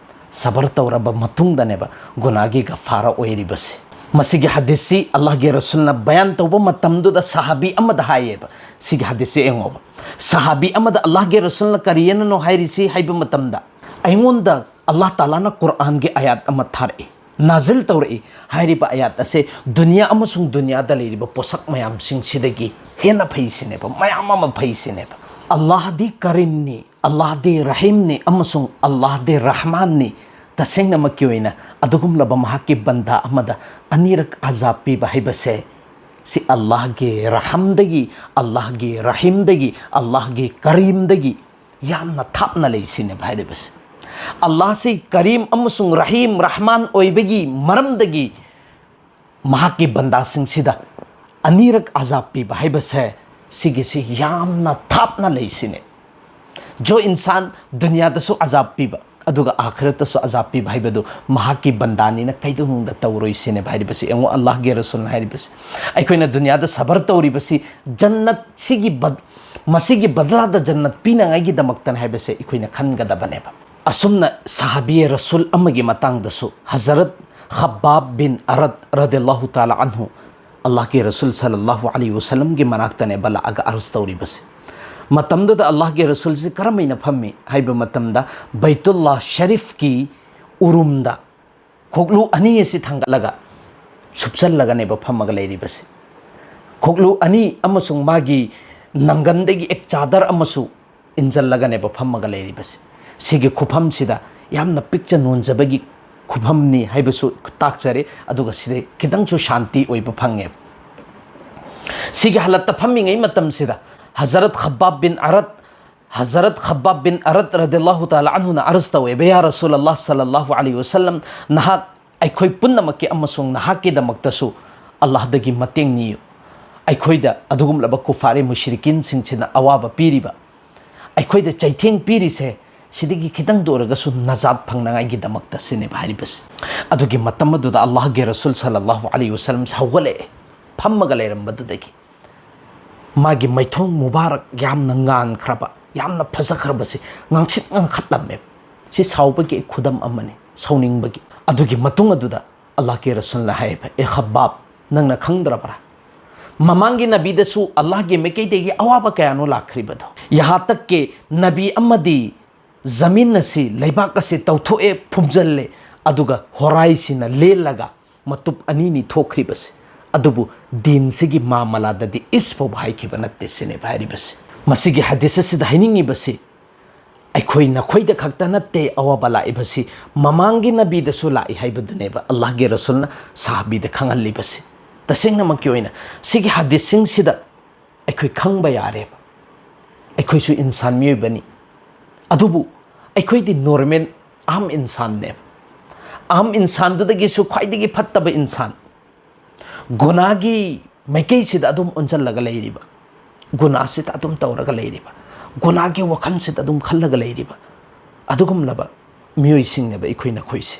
ꯁꯕꯔ ꯇꯧꯔꯕ ꯃꯇꯨꯡꯗꯅꯦꯕ ꯒꯨꯅꯥꯒꯤ ꯒꯐꯥꯔꯥ ꯑꯣꯏꯔꯤꯕꯁꯤ꯫ ꯃꯁꯤꯒꯤ ꯍꯗꯤꯁꯁꯤ ꯑꯜꯂꯥꯍꯒꯤ ꯔꯁꯨꯜꯅ ꯕꯌꯥꯟ ꯇꯧꯕ ꯃꯇꯝꯗꯨꯗ ꯁꯥꯍꯥꯕꯤ ꯑꯃꯗ ꯍꯥꯏꯌꯦꯕ꯫ ꯁꯤꯒꯤ ꯍꯗꯤꯁꯁꯤ ꯌꯦꯡꯉꯣꯕ꯫ ꯁꯥꯍꯥꯕꯤ ꯑꯃꯗ ꯑꯜꯂꯥꯍꯒꯤ ꯔꯁꯨꯜꯅ ꯀꯔꯤꯅꯅꯣ ꯍꯥꯏꯔꯤꯁꯤ ꯍꯥꯏꯕ ꯃꯇꯝꯗ, "ꯑꯩꯉꯣꯟꯗ ꯑꯜꯂꯥꯍ ꯇꯥꯂꯥꯅ ꯀꯨꯔꯥꯟꯒꯤ ꯑꯌꯥꯠ ꯑꯃ ꯊꯥꯔꯛꯏ, ꯅꯥꯖꯤꯜ ꯇꯧꯔꯛꯏ꯫ ꯍꯥꯏꯔꯤꯕ ꯑꯌꯥꯠ ꯑꯁꯦ ꯗꯨꯅꯤꯌꯥ ꯑꯃꯁꯨꯡ ꯗꯨꯅꯤꯌꯥꯗ ꯂꯩꯔꯤꯕ ꯄꯣꯠꯁꯛ ꯃꯌꯥꯝꯁꯤꯡꯁꯤꯗꯒꯤ ꯍꯦꯟꯅ ꯐꯩ ꯁꯤꯅꯦꯕ, ꯃꯌꯥꯝ ꯑꯃ ꯐꯩ ꯁꯤꯅꯦꯕ꯫ ꯑꯜꯂꯥꯍꯗꯤ ꯀꯔꯤꯝꯅꯤ, ꯑꯜꯂꯥꯍꯗꯤ ꯔꯍꯤꯝꯅꯤ, ꯑꯃꯁꯨꯡ ꯑꯜꯂꯥꯍꯗꯤ ꯔꯍꯃꯥꯟꯅꯤ꯫ ꯇꯁꯦꯡꯅꯃꯛꯀꯤ ꯑꯣꯏꯅ ꯑꯗꯨꯒꯨꯝꯂꯕ ꯃꯍꯥꯛꯀꯤ ꯕꯟꯗꯥ ꯑꯃꯗ ꯑꯅꯤꯔꯛ ꯑꯖꯥꯕ ꯄꯤꯕ ꯍꯥꯏꯕꯁꯦ, ꯁꯤ ꯑꯜꯂꯥꯍꯒꯤ ꯔꯍꯝꯗꯒꯤ, ꯑꯜꯂꯥꯍꯒꯤ ꯔꯍꯤꯝꯗꯒꯤ, ꯑꯜꯂꯥꯍꯒꯤ ꯀꯔꯤꯝꯗꯒꯤ ꯌꯥꯝꯅ ꯊꯥꯞꯅ ꯂꯩ ꯁꯤꯅꯦꯕ ꯍꯥꯏꯔꯤꯕꯁꯦ꯫ ꯑꯜꯂꯥꯍꯁꯤ ꯀꯔꯤꯝ ꯑꯃꯁꯨꯡ ꯔꯍꯤꯝ, ꯔꯍꯃꯥꯟ ꯑꯣꯏꯕꯒꯤ ꯃꯔꯝꯗꯒꯤ ꯃꯍꯥꯛꯀꯤ ꯕꯟꯗꯥꯁꯤꯡꯁꯤꯗ ꯑꯅꯤꯔꯛ ꯑꯖꯥꯕ ꯄꯤꯕ ꯍꯥꯏꯕꯁꯦ, ꯁꯤꯒꯤꯁꯤ ꯌꯥꯝꯅ ꯊꯥꯞꯅ ꯂꯩꯁꯤꯅꯦ꯫ ꯖꯣ ꯏꯟꯁꯥꯟ ꯗꯨꯅꯤꯌꯥꯗꯁꯨ ꯑꯖꯥꯕ ꯄꯤꯕ, ꯑꯗꯨꯒ ꯑꯥꯈꯤꯔꯠꯇꯁꯨ ꯑꯖꯥꯕ ꯄꯤꯕ ꯍꯥꯏꯕꯗꯨ ꯃꯍꯥꯛꯀꯤ ꯕꯟꯗꯥꯅꯤꯅ ꯀꯩꯗꯧꯅꯨꯡꯗ ꯇꯧꯔꯣꯏꯁꯤꯅꯦꯕ ꯍꯥꯏꯔꯤꯕꯁꯤ꯫ ꯌꯦꯡꯉꯣ, ꯑꯜꯂꯥꯍꯒꯤ ꯔꯁꯨꯜꯅ ꯍꯥꯏꯔꯤꯕꯁꯤ, ꯑꯩꯈꯣꯏꯅ ꯗꯨꯅꯤꯌꯥꯗ ꯁꯕꯔ ꯇꯧꯔꯤꯕꯁꯤ, ꯖꯟꯅꯠ ꯁꯤꯒꯤ ꯕꯗ-, ꯃꯁꯤꯒꯤ ꯕꯗꯂꯥꯗ ꯖꯟꯅꯠ ꯄꯤꯅꯉꯥꯏꯒꯤꯗꯃꯛꯇꯅ ꯍꯥꯏꯕꯁꯦ ꯑꯩꯈꯣꯏꯅ ꯈꯟꯒꯗꯕꯅꯦꯕ꯫ ꯑꯁꯨꯝꯅ ꯁꯍꯥꯕꯤ ꯔꯁꯨꯜ ꯑꯃꯒꯤ ꯃꯇꯥꯡꯗꯁꯨ, ꯍꯖꯔꯠ ꯈꯕꯥꯕ ꯕꯤꯟ ꯑꯔꯠ ꯔꯗꯤꯌꯜꯂꯥꯍꯨ ꯇꯥꯂꯥ ꯑꯟꯍꯨ, ꯑꯜꯂꯥꯍꯒꯤ ꯔꯁꯨꯜ ꯁꯜꯂꯜꯂꯥꯍꯨ ꯑꯂꯩꯍꯤ ꯋꯁꯜꯂꯝꯒꯤ ꯃꯅꯥꯛꯇꯅꯦꯕ ꯂꯥꯛꯑꯒ ꯑꯔꯖ ꯇꯧꯔꯤꯕꯁꯦ꯫ ꯃꯇꯝꯗꯨꯗ ꯑꯜꯂꯥꯍꯒꯤ ꯔꯁꯨꯜꯁꯤ ꯀꯔꯝꯍꯥꯏꯅ ꯐꯝꯃꯤ ꯍꯥꯏꯕ ꯃꯇꯝꯗ, ꯕꯩꯇꯨꯜꯂꯥ ꯁꯔꯤꯐꯀꯤ ꯎꯔꯨꯝꯗ ꯈꯣꯛꯂꯨ ꯑꯅꯤ ꯑꯁꯤ ꯊꯥꯡꯒꯠꯂꯒ ꯁꯨꯞꯆꯜꯂꯒꯅꯦꯕ ꯐꯝꯃꯒ ꯂꯩꯔꯤꯕꯁꯤ꯫ ꯈꯣꯛꯂꯨ ꯑꯅꯤ ꯑꯃꯁꯨꯡ ꯃꯥꯒꯤ ꯅꯪꯒꯟꯗꯒꯤ ꯑꯦꯛ ꯆꯥꯗꯔ ꯑꯃꯁꯨ ꯏꯟꯖꯜꯂꯒꯅꯦꯕ ꯐꯝꯃꯒ ꯂꯩꯔꯤꯕꯁꯤ꯫ ꯁꯤꯒꯤ ꯈꯨꯐꯝꯁꯤꯗ ꯌꯥꯝꯅ ꯄꯤꯛꯆ ꯅꯣꯟꯖꯕꯒꯤ ꯈꯨꯐꯝꯅꯤ ꯍꯥꯏꯕꯁꯨ ꯇꯥꯛꯆꯔꯦ, ꯑꯗꯨꯒ ꯁꯤꯗ ꯈꯤꯇꯪꯁꯨ ꯁꯥꯟꯇꯤ ꯑꯣꯏꯕ ꯐꯪꯉꯦꯕ꯫ ꯁꯤꯒꯤ ꯍꯥꯂꯠꯇ ꯐꯝꯃꯤꯉꯩ ꯃꯇꯝꯁꯤꯗ ꯍꯖꯔꯠ ꯈꯕꯥꯕ ꯕꯤꯟ ꯑꯔꯠ, ꯍꯖꯔꯠ ꯈꯕꯥꯕ ꯕꯤꯟ ꯑꯔꯠ ꯔꯗꯤꯌꯜꯂꯥꯍꯨ ꯇꯥꯂꯥ ꯑꯟꯍꯨꯅ ꯑꯔꯖ ꯇꯧꯋꯦꯕ, "ꯌꯥ ꯔꯁꯨꯜ ꯑꯜꯂꯥꯍ ꯁꯜꯂꯜꯂꯥꯍꯨ ꯑꯂꯩꯍꯤ ꯋꯁꯜꯂꯝ, ꯅꯍꯥꯛ ꯑꯩꯈꯣꯏ ꯄꯨꯝꯅꯃꯛꯀꯤ ꯑꯃꯁꯨꯡ ꯅꯍꯥꯛꯀꯤꯗꯃꯛꯇꯁꯨ ꯑꯜꯂꯥꯍꯗꯒꯤ ꯃꯇꯦꯡ ꯅꯤꯌꯨ꯫ ꯑꯩꯈꯣꯏꯗ ꯑꯗꯨꯒꯨꯝꯂꯕ ꯀꯨꯐꯥꯔꯤ ꯃꯨꯁ꯭ꯔꯤꯀꯤꯟꯁꯤꯡꯁꯤꯅ ꯑꯋꯥꯕ ꯄꯤꯔꯤꯕ, ꯑꯩꯈꯣꯏꯗ ꯆꯩꯊꯦꯡ ꯄꯤꯔꯤꯁꯦ, ꯁꯤꯗꯒꯤ ꯈꯤꯇꯪꯗ ꯑꯣꯏꯔꯒꯁꯨ ꯅꯖꯥꯠ ꯐꯪꯅꯉꯥꯏꯒꯤꯗꯃꯛꯇ ꯁꯤꯅꯦꯕ" ꯍꯥꯏꯔꯤꯕꯁꯦ꯫ ꯑꯗꯨꯒꯤ ꯃꯇꯝ ꯑꯗꯨꯗ ꯑꯜꯂꯥꯍꯒꯤ ꯔꯁꯨꯜ ꯁꯜꯂꯜꯂꯥꯍꯨ ꯑꯂꯩꯍꯤ ꯋꯁꯜꯂꯝꯁꯦ ꯍꯧꯒꯠꯂꯛꯑꯦ, ꯐꯝꯃꯒ ꯂꯩꯔꯝꯕꯗꯨꯗꯒꯤ꯫ ꯃꯥꯒꯤ ꯃꯥꯏꯊꯣꯡ ꯃꯨꯕꯥꯔꯛ ꯌꯥꯝꯅ ꯉꯥꯟꯈ꯭ꯔꯕ, ꯌꯥꯝꯅ ꯐꯖꯈ꯭ꯔꯕꯁꯤ ꯉꯥꯡꯁꯤꯠ ꯉꯥꯡꯈꯠꯂꯝꯃꯦꯕ꯫ ꯁꯤ ꯁꯥꯎꯕꯒꯤ ꯈꯨꯗꯝ ꯑꯃꯅꯤ, ꯁꯥꯎꯅꯤꯡꯕꯒꯤ꯫ ꯑꯗꯨꯒꯤ ꯃꯇꯨꯡ ꯑꯗꯨꯗ ꯑꯜꯂꯥꯍꯒꯤ ꯔꯁꯨꯜꯅ ꯍꯥꯏꯌꯦꯕ, "ꯑꯦ ꯈꯕꯥꯕ, ꯅꯪꯅ ꯈꯪꯗ꯭ꯔꯕ꯭ꯔꯥ? ꯃꯃꯥꯡꯒꯤ ꯅꯕꯤꯗꯁꯨ ꯑꯜꯂꯥꯍꯒꯤ ꯃꯥꯏꯀꯩꯗꯒꯤ ꯑꯋꯥꯕ ꯀꯌꯥꯅꯣ ꯂꯥꯛꯈ꯭ꯔꯤꯕꯗꯣ? ꯌꯍꯥ ꯇꯛ ꯀꯦ ꯅꯕꯤ ꯑꯃꯗꯤ ꯖꯃꯤꯟ ꯑꯁꯤ, ꯂꯩꯕꯥꯛ ꯑꯁꯤ ꯇꯧꯊꯣꯛꯑꯦ, ꯐꯨꯝꯖꯤꯜꯂꯦ, ꯑꯗꯨꯒ ꯍꯣꯔꯥꯏꯁꯤꯅ ꯂꯦꯜꯂꯒ ꯃꯇꯨꯞ ꯑꯅꯤꯅꯤ ꯊꯣꯛꯈ꯭ꯔꯤꯕꯁꯤ, ꯑꯗꯨꯕꯨ ꯗꯤꯟꯁꯤꯒꯤ ꯃꯥꯃꯂꯥꯗꯗꯤ ꯏꯁ ꯐꯥꯎꯕ ꯍꯥꯏꯈꯤꯕ ꯅꯠꯇꯦ" ꯁꯤꯅꯦꯕ ꯍꯥꯏꯔꯤꯕꯁꯤ꯫ ꯃꯁꯤꯒꯤ ꯍꯗꯤꯁ ꯑꯁꯤꯗ ꯍꯥꯏꯅꯤꯡꯉꯤꯕꯁꯤ, ꯑꯩꯈꯣꯏ ꯅꯈꯣꯏꯗ ꯈꯛꯇ ꯅꯠꯇꯦ ꯑꯋꯥꯕ ꯂꯥꯛꯏꯕꯁꯤ, ꯃꯃꯥꯡꯒꯤ ꯅꯕꯤꯗꯁꯨ ꯂꯥꯛꯏ ꯍꯥꯏꯕꯗꯨꯅꯦꯕ ꯑꯜꯂꯥꯍꯒꯤ ꯔꯁꯨꯜꯅ ꯁꯍꯥꯕꯤꯗ ꯈꯪꯍꯜꯂꯤꯕꯁꯤ꯫ ꯇꯁꯦꯡꯅꯃꯛꯀꯤ ꯑꯣꯏꯅ ꯁꯤꯒꯤ ꯍꯗꯤꯁꯁꯤꯡꯁꯤꯗ ꯑꯩꯈꯣꯏ ꯈꯪꯕ ꯌꯥꯔꯦꯕ, ꯑꯩꯈꯣꯏꯁꯨ ꯏꯟꯁꯥꯟ ꯃꯤꯑꯣꯏꯕꯅꯤ, ꯑꯗꯨꯕꯨ ꯑꯩꯈꯣꯏꯗꯤ ꯅꯣꯔꯃꯦꯜ ꯑꯥꯝ ꯏꯟꯁꯥꯟꯅꯦꯕ꯫ ꯑꯥꯝ ꯏꯟꯁꯥꯟꯗꯨꯗꯒꯤꯁꯨ ꯈ꯭ꯋꯥꯏꯗꯒꯤ ꯐꯠꯇꯕ ꯏꯟꯁꯥꯟ, ꯒꯨꯅꯥꯒꯤ ꯃꯥꯏꯀꯩꯁꯤꯗ ꯑꯗꯨꯝ ꯑꯣꯟꯁꯤꯜꯂꯒ ꯂꯩꯔꯤꯕ, ꯒꯨꯅꯥꯁꯤꯗ ꯑꯗꯨꯝ ꯇꯧꯔꯒ ꯂꯩꯔꯤꯕ, ꯒꯨꯅꯥꯒꯤ ꯋꯥꯈꯜꯁꯤꯗ ꯑꯗꯨꯝ ꯈꯜꯂꯒ ꯂꯩꯔꯤꯕ ꯑꯗꯨꯒꯨꯝꯂꯕ ꯃꯤꯑꯣꯏꯁꯤꯡꯅꯦꯕ ꯑꯩꯈꯣꯏ ꯅꯈꯣꯏꯁꯦ꯫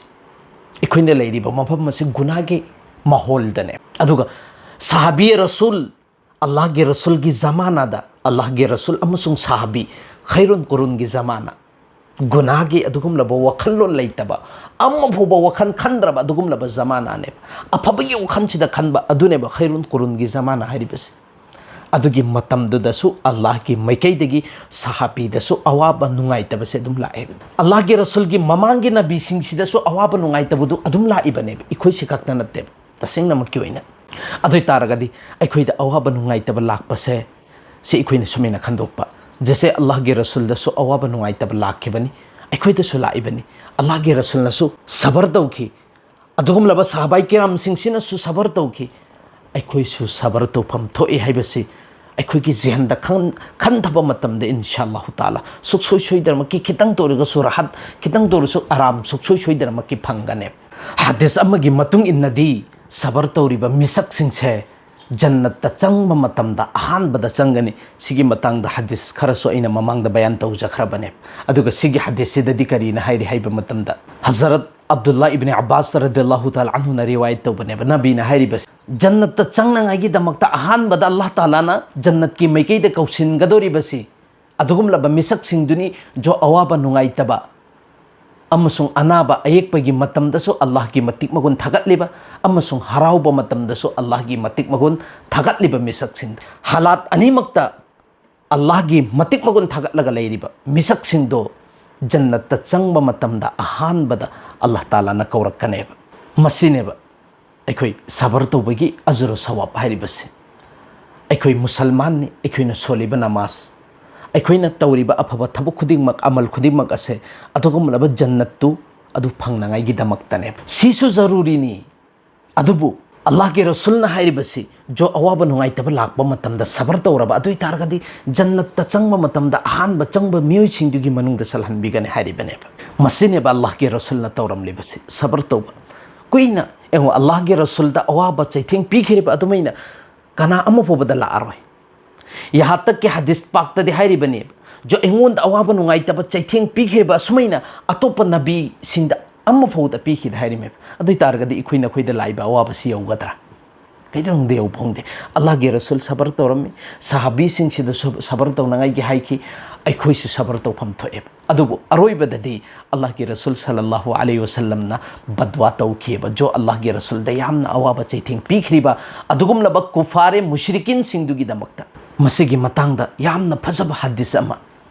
ꯑꯩꯈꯣꯏꯅ ꯂꯩꯔꯤꯕ ꯃꯐꯝ ꯑꯁꯤ ꯒꯨꯅꯥꯒꯤ ꯃꯥꯍꯣꯜꯗꯅꯦ꯫ ꯑꯗꯨꯒ ꯁꯍꯥꯕꯤ ꯔꯁꯨꯜ, ꯑꯜꯂꯥꯍꯒꯤ ꯔꯁꯨꯜꯒꯤ ꯖꯃꯥꯅꯥꯗ, ꯑꯜꯂꯥꯍꯒꯤ ꯔꯁꯨꯜ ꯑꯃꯁꯨꯡ ꯁꯍꯥꯕꯤ, ꯈꯩꯔꯨꯟ ꯀꯨꯔꯨꯟꯒꯤ ꯖꯃꯥꯅꯥ, ꯒꯨꯅꯥꯒꯤ ꯑꯗꯨꯒꯨꯝꯂꯕ ꯋꯥꯈꯜꯂꯣꯟ ꯂꯩꯇꯕ, ꯑꯃꯐꯥꯎꯕ ꯋꯥꯈꯜ ꯈꯟꯗ꯭ꯔꯕ ꯑꯗꯨꯒꯨꯝꯂꯕ ꯖꯃꯥꯅꯥꯅꯦꯕ꯫ ꯑꯐꯕꯒꯤ ꯋꯥꯈꯜꯁꯤꯗ ꯈꯟꯕ ꯑꯗꯨꯅꯦꯕ ꯈꯩꯔꯨꯟ ꯀꯨꯔꯨꯟꯒꯤ ꯖꯃꯥꯅꯥ ꯍꯥꯏꯔꯤꯕꯁꯦ꯫ ꯑꯗꯨꯒꯤ ꯃꯇꯝꯗꯨꯗꯁꯨ ꯑꯜꯂꯥꯍꯒꯤ ꯃꯥꯏꯀꯩꯗꯒꯤ ꯁꯍꯥꯕꯤꯗꯁꯨ ꯑꯋꯥꯕ ꯅꯨꯡꯉꯥꯏꯇꯕꯁꯦ ꯑꯗꯨꯝ ꯂꯥꯛꯑꯦ꯫ ꯑꯜꯂꯥꯍꯒꯤ ꯔꯁꯨꯜꯒꯤ ꯃꯃꯥꯡꯒꯤ ꯅꯕꯤꯁꯤꯡꯁꯤꯗꯁꯨ ꯑꯋꯥꯕ ꯅꯨꯡꯉꯥꯏꯇꯕꯗꯨ ꯑꯗꯨꯝ ꯂꯥꯛꯏꯕꯅꯦꯕ, ꯑꯩꯈꯣꯏꯁꯤ ꯈꯛꯇ ꯅꯠꯇꯦꯕ꯫ ꯇꯁꯦꯡꯅꯃꯛꯀꯤ ꯑꯣꯏꯅ ꯑꯗꯨ ꯑꯣꯏ ꯇꯥꯔꯒꯗꯤ ꯑꯩꯈꯣꯏꯗ ꯑꯋꯥꯕ ꯅꯨꯡꯉꯥꯏꯇꯕ ꯂꯥꯛꯄꯁꯦ, ꯁꯤ ꯑꯩꯈꯣꯏꯅ ꯁꯨꯃꯥꯏꯅ ꯈꯟꯗꯣꯛꯄ, ꯖꯦꯁꯦ ꯑꯜꯂꯥꯍꯒꯤ ꯔꯁꯨꯜꯗꯁꯨ ꯑꯋꯥꯕ ꯅꯨꯡꯉꯥꯏꯇꯕ ꯂꯥꯛꯈꯤꯕꯅꯤ, ꯑꯩꯈꯣꯏꯗꯁꯨ ꯂꯥꯛꯏꯕꯅꯤ꯫ ꯑꯜꯂꯥꯍꯒꯤ ꯔꯁꯨꯜꯅꯁꯨ ꯁꯕꯔ ꯇꯧꯈꯤ, ꯑꯗꯨꯒꯨꯝꯂꯕ ꯁꯍꯥꯕꯥꯏ ꯀꯤꯔꯥꯝꯁꯤꯡꯁꯤꯅꯁꯨ ꯁꯕꯔ ꯇꯧꯈꯤ, ꯑꯩꯈꯣꯏꯁꯨ ꯁꯕꯔ ꯇꯧꯐꯝ ꯊꯣꯛꯏ ꯍꯥꯏꯕꯁꯤ ꯑꯩꯈꯣꯏꯒꯤ ꯖꯤꯍꯟꯗ ꯈꯟ-, ꯈꯟꯊꯕ ꯃꯇꯝꯗ, ꯏꯟꯁꯥ ꯑꯜꯂꯥꯍꯨ ꯇꯥꯂꯥ, ꯁꯨꯛꯁꯣꯏ ꯁꯣꯏꯗꯅꯃꯛꯀꯤ ꯈꯤꯇꯪꯇ ꯑꯣꯏꯔꯒꯁꯨ ꯔꯥꯍꯠ, ꯈꯤꯇꯪꯇ ꯑꯣꯏꯔꯁꯨ ꯑꯔꯥꯝ ꯁꯨꯛꯁꯣꯏ ꯁꯣꯏꯗꯅꯃꯛꯀꯤ ꯐꯪꯒꯅꯦꯕ꯫ ꯍꯗꯤꯁ ꯑꯃꯒꯤ ꯃꯇꯨꯡ ꯏꯟꯅꯗꯤ ꯁꯕꯔ ꯇꯧꯔꯤꯕ ꯃꯤꯁꯛꯁꯤꯡꯁꯦ ꯖꯟꯅꯠꯇ ꯆꯪꯕ ꯃꯇꯝꯗ ꯑꯍꯥꯟꯕꯗ ꯆꯪꯒꯅꯤ꯫ ꯁꯤꯒꯤ ꯃꯇꯥꯡꯗ ꯍꯗꯤꯁ ꯈꯔꯁꯨ ꯑꯩꯅ ꯃꯃꯥꯡꯗ ꯕꯌꯥꯟ ꯇꯧꯖꯈ꯭ꯔꯕꯅꯦꯕ꯫ ꯑꯗꯨꯒ ꯁꯤꯒꯤ ꯍꯗꯤꯁꯁꯤꯗꯗꯤ ꯀꯔꯤꯅ ꯍꯥꯏꯔꯤ ꯍꯥꯏꯕ ꯃꯇꯝꯗ, ꯍꯖꯔꯠ ꯑꯕꯗꯨꯜꯂꯥ ꯏꯕꯅꯤ ꯑꯕꯥꯁ ꯔꯗꯤꯌꯜꯂꯥꯍꯨ ꯇꯥꯂꯥ ꯑꯟꯍꯨꯅ ꯔꯤꯋꯥꯌꯠ ꯇꯧꯕꯅꯦꯕ, ꯅꯕꯤꯅ ꯍꯥꯏꯔꯤꯕꯁꯤ, ꯖꯟꯅꯠꯇ ꯆꯪꯅꯉꯥꯏꯒꯤꯗꯃꯛꯇ ꯑꯍꯥꯟꯕꯗ ꯑꯜꯂꯥꯍ ꯇꯥꯂꯥꯅ ꯖꯟꯅꯠꯀꯤ ꯃꯥꯏꯀꯩꯗ ꯀꯧꯁꯤꯟꯒꯗꯧꯔꯤꯕꯁꯤ ꯑꯗꯨꯒꯨꯝꯂꯕ ꯃꯤꯁꯛꯁꯤꯡꯗꯨꯅꯤ, ꯖꯣ ꯑꯋꯥꯕ ꯅꯨꯡꯉꯥꯏꯇꯕ ꯑꯃꯁꯨꯡ ꯑꯅꯥꯕ ꯑꯌꯦꯛꯄꯒꯤ ꯃꯇꯝꯗꯁꯨ ꯑꯜꯂꯥꯍꯒꯤ ꯃꯇꯤꯛ ꯃꯒꯨꯟ ꯊꯥꯒꯠꯂꯤꯕ ꯑꯃꯁꯨꯡ ꯍꯔꯥꯎꯕ ꯃꯇꯝꯗꯁꯨ ꯑꯜꯂꯥꯍꯒꯤ ꯃꯇꯤꯛ ꯃꯒꯨꯟ ꯊꯥꯒꯠꯂꯤꯕ ꯃꯤꯁꯛꯁꯤꯡ꯫ ꯍꯥꯂꯥꯠ ꯑꯅꯤꯃꯛꯇ ꯑꯜꯂꯥꯍꯒꯤ ꯃꯇꯤꯛ ꯃꯒꯨꯟ ꯊꯥꯒꯠꯂꯒ ꯂꯩꯔꯤꯕ ꯃꯤꯁꯛꯁꯤꯡꯗꯣ ꯖꯟꯅꯠꯇ ꯆꯪꯕ ꯃꯇꯝꯗ ꯑꯍꯥꯟꯕꯗ ꯑꯜꯂꯥꯍ ꯇꯥꯂꯥꯅ ꯀꯧꯔꯛꯀꯅꯦꯕ꯫ ꯃꯁꯤꯅꯦꯕ ꯑꯩꯈꯣꯏ ꯁꯕꯔ ꯇꯧꯕꯒꯤ ꯑꯖꯔ ꯁꯋꯥꯕ ꯍꯥꯏꯔꯤꯕꯁꯦ꯫ ꯑꯩꯈꯣꯏ ꯃꯨꯁꯜꯃꯥꯟꯅꯤ, ꯑꯩꯈꯣꯏꯅ ꯁꯣꯜꯂꯤꯕ ꯅꯃꯥꯖ, ꯑꯩꯈꯣꯏꯅ ꯇꯧꯔꯤꯕ ꯑꯐꯕ ꯊꯕꯛ ꯈꯨꯗꯤꯡꯃꯛ, ꯑꯃꯜ ꯈꯨꯗꯤꯡꯃꯛ ꯑꯁꯦ ꯑꯗꯨꯒꯨꯝꯂꯕ ꯖꯟꯅꯠꯇꯨ ꯑꯗꯨ ꯐꯪꯅꯉꯥꯏꯒꯤꯗꯃꯛꯇꯅꯦꯕ꯫ ꯁꯤꯁꯨ ꯖꯔꯨꯔꯤꯅꯤ꯫ ꯑꯗꯨꯕꯨ ꯑꯜꯂꯥꯍꯒꯤ ꯔꯁꯨꯜꯅ ꯍꯥꯏꯔꯤꯕꯁꯤ, ꯖꯣ ꯑꯋꯥꯕ ꯅꯨꯡꯉꯥꯏꯇꯕ ꯂꯥꯛꯄ ꯃꯇꯝꯗ ꯁꯕꯔ ꯇꯧꯔꯕ ꯑꯗꯨ ꯑꯣꯏ ꯇꯥꯔꯒꯗꯤ ꯖꯟꯅꯠꯇ ꯆꯪꯕ ꯃꯇꯝꯗ ꯑꯍꯥꯟꯕ ꯆꯪꯕ ꯃꯤꯑꯣꯏꯁꯤꯡꯗꯨꯒꯤ ꯃꯅꯨꯡꯗ ꯆꯜꯍꯟꯕꯤꯒꯅꯤ ꯍꯥꯏꯔꯤꯕꯅꯦꯕ꯫ ꯃꯁꯤꯅꯦꯕ ꯑꯜꯂꯥꯍꯒꯤ ꯔꯁꯨꯜꯅ ꯇꯧꯔꯝꯂꯤꯕꯁꯤ, ꯁꯕꯔ ꯇꯧꯕ꯫ ꯀꯨꯏꯅ ꯌꯦꯡꯉꯣ, ꯑꯜꯂꯥꯍꯒꯤ ꯔꯁꯨꯜꯗ ꯑꯋꯥꯕ ꯆꯩꯊꯦꯡ ꯄꯤꯈ꯭ꯔꯤꯕ ꯑꯗꯨꯃꯥꯏꯅ ꯀꯅꯥ ꯑꯃ ꯐꯥꯎꯕꯗ ꯂꯥꯛꯑꯔꯣꯏ꯫ ꯌꯍꯥ ꯇꯛ ꯀꯤ ꯍꯗꯤꯁ ꯄꯥꯛꯇꯗꯤ ꯍꯥꯏꯔꯤꯕꯅꯦꯕ, ꯖꯣ ꯑꯩꯉꯣꯟꯗ ꯑꯋꯥꯕ ꯅꯨꯡꯉꯥꯏꯇꯕ ꯆꯩꯊꯦꯡ ꯄꯤꯈ꯭ꯔꯤꯕ ꯑꯁꯨꯃꯥꯏꯅ ꯑꯇꯣꯞꯄ ꯅꯕꯤꯁꯤꯡꯗ ꯑꯃ ꯐꯥꯎꯗ ꯄꯤꯈꯤꯗ ꯍꯥꯏꯔꯤꯃꯦꯕ꯫ ꯑꯗꯨ ꯑꯣꯏ ꯇꯥꯔꯒꯗꯤ ꯑꯩꯈꯣꯏ ꯅꯈꯣꯏꯗ ꯂꯥꯛꯏꯕ ꯑꯋꯥꯕꯁꯤ ꯌꯧꯒꯗ꯭ꯔꯥ? ꯀꯩꯗꯧꯅꯨꯡꯗ ꯌꯧꯕ ꯐꯪꯗꯦ꯫ ꯑꯜꯂꯥꯍꯒꯤ ꯔꯁꯨꯜ ꯁꯕꯔ ꯇꯧꯔꯝꯃꯤ, ꯁꯍꯥꯕꯤꯁꯤꯡꯁꯤꯗꯁꯨ ꯁꯕꯔ ꯇꯧꯅꯉꯥꯏꯒꯤ ꯍꯥꯏꯈꯤ, ꯑꯩꯈꯣꯏꯁꯨ ꯁꯕꯔ ꯇꯧꯐꯝ ꯊꯣꯛꯑꯦꯕ꯫ ꯑꯗꯨꯕꯨ ꯑꯔꯣꯏꯕꯗꯗꯤ ꯑꯜꯂꯥꯍꯒꯤ ꯔꯁꯨꯜ ꯁꯜꯂꯜꯂꯥꯍꯨ ꯑꯂꯩꯍꯤ ꯋꯁꯜꯂꯝꯅ ꯕꯗꯋꯥ ꯇꯧꯈꯤꯑꯕ, ꯖꯣ ꯑꯜꯂꯥꯍꯒꯤ ꯔꯁꯨꯜꯗ ꯌꯥꯝꯅ ꯑꯋꯥꯕ ꯆꯩꯊꯦꯡ ꯄꯤꯈ꯭ꯔꯤꯕ ꯑꯗꯨꯒꯨꯝꯂꯕ ꯀꯨꯐꯥꯔꯦ ꯃꯨꯁ꯭ꯔꯤꯀꯤꯟꯁꯤꯡꯗꯨꯒꯤꯗꯃꯛꯇ꯫ ꯃꯁꯤꯒꯤ ꯃꯇꯥꯡꯗ ꯌꯥꯝꯅ ꯐꯖꯕ ꯍꯗꯤꯁ ꯑꯃ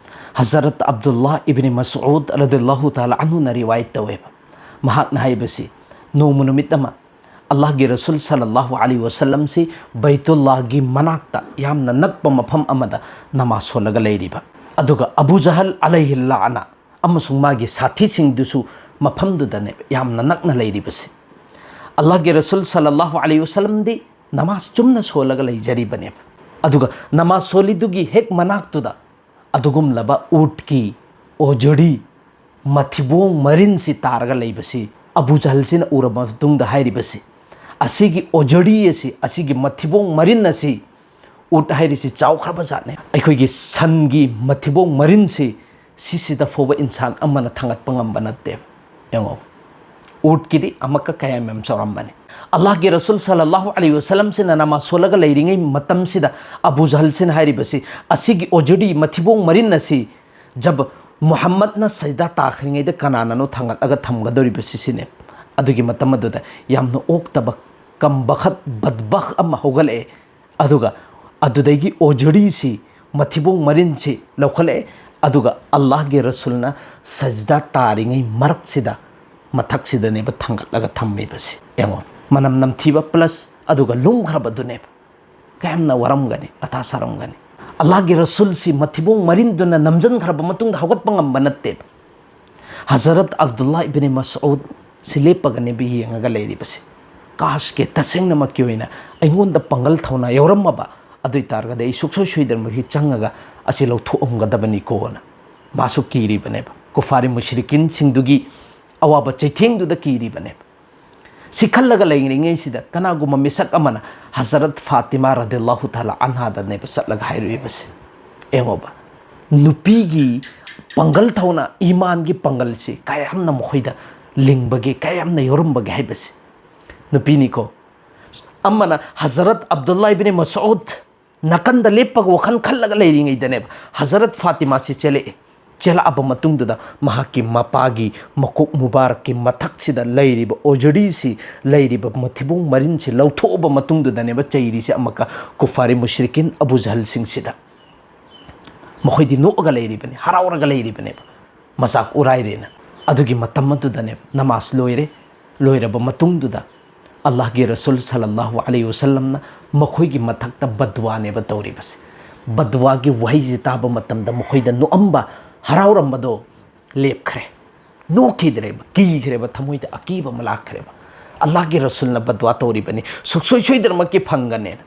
ꯍꯖꯔꯠ ꯑꯕꯗꯨꯜꯂꯥꯍ ꯏꯕꯅꯤ ꯃꯁꯎꯗ ꯔꯗꯤꯌꯜꯂꯥꯍꯨ ꯇꯥꯂꯥ ꯑꯟꯍꯨꯅ ꯔꯤꯋꯥꯌꯠ ꯇꯧꯋꯦꯕ꯫ ꯃꯍꯥꯛꯅ ꯍꯥꯏꯕꯁꯤ, ꯅꯣꯡꯃ ꯅꯨꯃꯤꯠ ꯑꯃ ꯑꯜꯂꯥꯍꯒꯤ ꯔꯁꯨꯜ ꯁꯜꯂꯜꯂꯥꯍꯨ ꯑꯂꯩꯍꯤ ꯋꯁꯜꯂꯝꯁꯤ ꯕꯩꯇꯨꯜꯂꯥꯍꯒꯤ ꯃꯅꯥꯛꯇ ꯌꯥꯝꯅ ꯅꯛꯄ ꯃꯐꯝ ꯑꯃꯗ ꯅꯃꯥꯖ ꯁꯣꯜꯂꯒ ꯂꯩꯔꯤꯕ, ꯑꯗꯨꯒ ꯑꯕꯨ ꯖꯍꯜ ꯑꯂꯩꯍꯤ ꯂꯥꯅ ꯑꯃꯁꯨꯡ ꯃꯥꯒꯤ ꯁꯥꯊꯤꯁꯤꯡꯗꯨꯁꯨ ꯃꯐꯝꯗꯨꯗꯅꯦ ꯌꯥꯝꯅ ꯅꯛꯅ ꯂꯩꯔꯤꯕꯁꯦ꯫ ꯑꯜꯂꯥꯍꯒꯤ ꯔꯁꯨꯜ ꯁꯜꯂꯜꯂꯥꯍꯨ ꯑꯂꯩꯍꯤ ꯋꯁꯜꯂꯝꯗꯤ ꯅꯃꯥꯖ ꯆꯨꯝꯅ ꯁꯣꯜꯂꯒ ꯂꯩꯖꯔꯤꯕꯅꯦꯕ꯫ ꯑꯗꯨꯒ ꯅꯃꯥꯖ ꯁꯣꯜꯂꯤꯗꯨꯒꯤ ꯍꯦꯛ ꯃꯅꯥꯛꯇꯨꯗ ꯑꯗꯨꯒꯨꯝꯂꯕ ꯎꯠꯀꯤ ꯑꯣꯖꯔꯤ, ꯃꯊꯤꯕꯣꯡ ꯃꯔꯤꯟꯁꯤ ꯇꯥꯔꯒ ꯂꯩꯕꯁꯤ ꯑꯕꯨ ꯖꯍꯜꯁꯤꯅ ꯎꯔꯕ ꯃꯇꯨꯡꯗ ꯍꯥꯏꯔꯤꯕꯁꯤ, ꯑꯁꯤꯒꯤ ꯑꯣꯖꯔꯤ ꯑꯁꯤ, ꯑꯁꯤꯒꯤ ꯃꯊꯤꯕꯣꯡ ꯃꯔꯤꯟ ꯑꯁꯤ ꯎꯠ ꯍꯥꯏꯔꯤꯁꯤ ꯆꯥꯎꯈ꯭ꯔꯕ ꯖꯥꯠꯅꯦ꯫ ꯑꯩꯈꯣꯏꯒꯤ ꯁꯟꯒꯤ ꯃꯊꯤꯕꯣꯡ ꯃꯔꯤꯟꯁꯤ ꯁꯤꯁꯤꯗ ꯐꯥꯎꯕ ꯏꯟꯁꯥꯟ ꯑꯃꯅ ꯊꯥꯡꯒꯠꯄ ꯉꯝꯕ ꯅꯠꯇꯦ꯫ ꯌꯦꯡꯉꯣ, ꯎꯠꯀꯤꯗꯤ ꯑꯃꯛꯀ ꯀꯌꯥꯝ ꯌꯥꯝ ꯆꯥꯎꯔꯝꯕꯅꯤ꯫ ꯑꯜꯂꯥꯍꯒꯤ ꯔꯁꯨꯜ ꯁꯜꯂꯜꯂꯥꯍꯨ ꯑꯂꯩꯍꯤ ꯋꯁꯜꯂꯝꯁꯤꯅ ꯅꯃꯥꯖ ꯁꯣꯜꯂꯒ ꯂꯩꯔꯤꯉꯩ ꯃꯇꯝꯁꯤꯗ ꯑꯕꯨ ꯖꯍꯜꯁꯤꯅ ꯍꯥꯏꯔꯤꯕꯁꯤ, ꯑꯁꯤꯒꯤ ꯑꯣꯖꯔꯤ ꯃꯊꯤꯕꯣꯡ ꯃꯔꯤꯟ ꯑꯁꯤ ꯖꯕ ꯃꯨꯍꯝꯃꯗꯅ ꯁꯖꯗꯥ ꯇꯥꯈ꯭ꯔꯤꯉꯩꯗ ꯀꯅꯥꯅꯅꯣ ꯊꯥꯡꯒꯠꯂꯒ ꯊꯝꯒꯗꯧꯔꯤꯕꯁꯤ ꯁꯤꯅꯦ꯫ ꯑꯗꯨꯒꯤ ꯃꯇꯝ ꯑꯗꯨꯗ ꯌꯥꯝꯅ ꯑꯣꯛꯇꯕ ꯀꯝꯕꯈꯠ ꯕꯗꯕꯈ ꯑꯃ ꯍꯧꯒꯠꯂꯛꯑꯦ꯫ ꯑꯗꯨꯒ ꯑꯗꯨꯗꯒꯤ ꯑꯣꯖꯔꯤꯁꯤ, ꯃꯊꯤꯕꯣꯡ ꯃꯔꯤꯟꯁꯤ ꯂꯧꯈꯠꯂꯛꯑꯦ꯫ ꯑꯗꯨꯒ ꯑꯜꯂꯥꯍꯒꯤ ꯔꯁꯨꯜꯅ ꯁꯖꯗꯥ ꯇꯥꯔꯤꯉꯩ ꯃꯔꯛꯁꯤꯗ, ꯃꯊꯛꯁꯤꯗꯅꯦꯕ ꯊꯥꯡꯒꯠꯂꯒ ꯊꯝꯃꯤꯕꯁꯤ꯫ ꯌꯦꯡꯉꯣ, ꯃꯅꯝ ꯅꯝꯊꯤꯕ plus ꯑꯗꯨꯒ ꯂꯨꯝꯈ꯭ꯔꯕꯗꯨꯅꯦꯕ꯫ ꯀꯌꯥꯝꯅ ꯋꯥꯔꯝꯒꯅꯤ, ꯃꯊꯥ ꯁꯥꯔꯝꯒꯅꯤ꯫ ꯑꯜꯂꯥꯍꯒꯤ ꯔꯁꯨꯜꯁꯤ ꯃꯊꯤꯕꯣꯡ ꯃꯔꯤꯟꯗꯨꯅ ꯅꯝꯖꯟꯈ꯭ꯔꯕ ꯃꯇꯨꯡꯗ ꯍꯧꯒꯠꯄ ꯉꯝꯕ ꯅꯠꯇꯦꯕ꯫ ꯍꯖꯔꯠ ꯑꯕꯗꯨꯜꯂꯥ ꯏꯕꯅꯤ ꯃꯁꯎꯗ ꯁꯤ ꯂꯦꯞꯄꯒꯅꯦꯕ ꯌꯦꯡꯉꯒ ꯂꯩꯔꯤꯕꯁꯤ꯫ ꯀꯥꯁꯀꯦ, ꯇꯁꯦꯡꯅꯃꯛꯀꯤ ꯑꯣꯏꯅ ꯑꯩꯉꯣꯟꯗ ꯄꯥꯡꯒꯜ ꯊꯧꯅꯥ ꯌꯥꯎꯔꯝꯃꯕ, ꯑꯗꯨ ꯑꯣꯏ ꯇꯥꯔꯒꯗꯤ ꯑꯩ ꯁꯨꯛꯁꯣꯏ ꯁꯣꯏꯗꯅꯃꯛꯀꯤ ꯆꯪꯉꯒ ꯑꯁꯤ ꯂꯧꯊꯣꯛꯑꯝꯒꯗꯕꯅꯤꯀꯣꯅ ꯃꯥꯁꯨ ꯀꯤꯔꯤꯕꯅꯦꯕ꯫ ꯀꯨꯐꯥꯔꯤ ꯃꯨꯁ꯭ꯔꯤꯀꯤꯟꯁꯤꯡꯗꯨꯒꯤ ꯑꯋꯥꯕ ꯆꯩꯊꯦꯡꯗꯨꯗ ꯀꯤꯔꯤꯕꯅꯦꯕ꯫ ꯁꯤ ꯈꯜꯂꯒ ꯂꯩꯔꯤꯉꯩꯁꯤꯗ ꯀꯅꯥꯒꯨꯝꯕ ꯃꯤꯁꯛ ꯑꯃꯅ ꯍꯖꯔꯠ ꯐꯥꯇꯤꯃꯥ ꯔꯗꯤꯜꯂꯥꯍꯨ ꯇꯥꯂꯥ ꯑꯟꯍꯥꯗꯅꯦꯕ ꯆꯠꯂꯒ ꯍꯥꯏꯔꯨꯏꯕꯁꯦ꯫ ꯌꯦꯡꯉꯣꯕ, ꯅꯨꯄꯤꯒꯤ ꯄꯥꯡꯒꯜ ꯊꯧꯅꯥ, ꯏꯃꯥꯟꯒꯤ ꯄꯥꯡꯒꯜꯁꯤ ꯀꯌꯥꯝꯅ ꯃꯈꯣꯏꯗ ꯂꯤꯡꯕꯒꯦ, ꯀꯌꯥꯝꯅ ꯌꯥꯎꯔꯝꯕꯒꯦ ꯍꯥꯏꯕꯁꯤ꯫ ꯅꯨꯄꯤꯅꯤꯀꯣ꯫ ꯑꯃꯅ ꯍꯖꯔꯠ ꯑꯕꯗꯨꯜꯂꯥ ꯏꯕꯤꯅꯤ ꯃꯁꯎꯗ ꯅꯥꯀꯟꯗ ꯂꯦꯞꯄꯒ ꯋꯥꯈꯜ ꯈꯜꯂꯒ ꯂꯩꯔꯤꯉꯩꯗꯅꯦꯕ ꯍꯖꯔꯠ ꯐꯥꯇꯤꯃꯥꯁꯤ ꯆꯦꯜꯂꯛꯑꯦ꯫ ꯆꯦꯜꯂꯛꯑꯕ ꯃꯇꯨꯡꯗꯨꯗ ꯃꯍꯥꯛꯀꯤ ꯃꯄꯥꯒꯤ ꯃꯀꯣꯛ ꯃꯨꯕꯥꯔꯛꯀꯤ ꯃꯊꯛꯁꯤꯗ ꯂꯩꯔꯤꯕ ꯑꯣꯖꯔꯤꯁꯤ, ꯂꯩꯔꯤꯕ ꯃꯊꯤꯕꯣꯡ ꯃꯔꯤꯟꯁꯤ ꯂꯧꯊꯣꯛꯑꯕ ꯃꯇꯨꯡꯗꯨꯗꯅꯦꯕ ꯆꯩꯔꯤꯁꯤ ꯑꯃꯨꯛꯀ ꯀꯨꯐꯥꯔꯤ ꯃꯨꯁ꯭ꯔꯤꯀꯤꯟ ꯑꯕꯨ ꯖꯍꯜꯁꯤꯡꯁꯤꯗ꯫ ꯃꯈꯣꯏꯗꯤ ꯅꯣꯛꯑꯒ ꯂꯩꯔꯤꯕꯅꯤ, ꯍꯔꯥꯎꯔꯒ ꯂꯩꯔꯤꯕꯅꯦꯕ, ꯃꯆꯥꯛ ꯎꯔꯥꯏꯔꯦꯅ꯫ ꯑꯗꯨꯒꯤ ꯃꯇꯝ ꯑꯗꯨꯗꯅꯦꯕ ꯅꯃꯥꯖ ꯂꯣꯏꯔꯦ꯫ ꯂꯣꯏꯔꯕ ꯃꯇꯨꯡꯗꯨꯗ ꯑꯜꯂꯥꯍꯒꯤ ꯔꯁꯨꯜ ꯁꯜꯂꯜꯂꯥꯍꯨ ꯑꯂꯩꯍꯤ ꯋꯁꯜꯂꯝꯅ ꯃꯈꯣꯏꯒꯤ ꯃꯊꯛꯇ ꯕꯗꯋꯥꯅꯦꯕ ꯇꯧꯔꯤꯕꯁꯦ꯫ ꯕꯗꯋꯥꯒꯤ ꯋꯥꯍꯩꯁꯤ ꯇꯥꯕ ꯃꯇꯝꯗ ꯃꯈꯣꯏꯗ ꯅꯣꯛꯑꯝꯕ, ꯍꯔꯥꯎꯔꯝꯕꯗꯣ ꯂꯦꯞꯈ꯭ꯔꯦ꯫ ꯅꯣꯛꯈꯤꯗ꯭ꯔꯦꯕ, ꯀꯤꯈ꯭ꯔꯦꯕ, ꯊꯃꯣꯏꯗ ꯑꯀꯤꯕ ꯑꯃ ꯂꯥꯛꯈ꯭ꯔꯦꯕ꯫ ꯑꯜꯂꯥꯍꯒꯤ ꯔꯁꯨꯜꯅ ꯕꯗꯋꯥ ꯇꯧꯔꯤꯕꯅꯤ, ꯁꯨꯛꯁꯣꯏ ꯁꯣꯏꯗꯅꯃꯛꯀꯤ ꯐꯪꯒꯅꯦꯅ꯫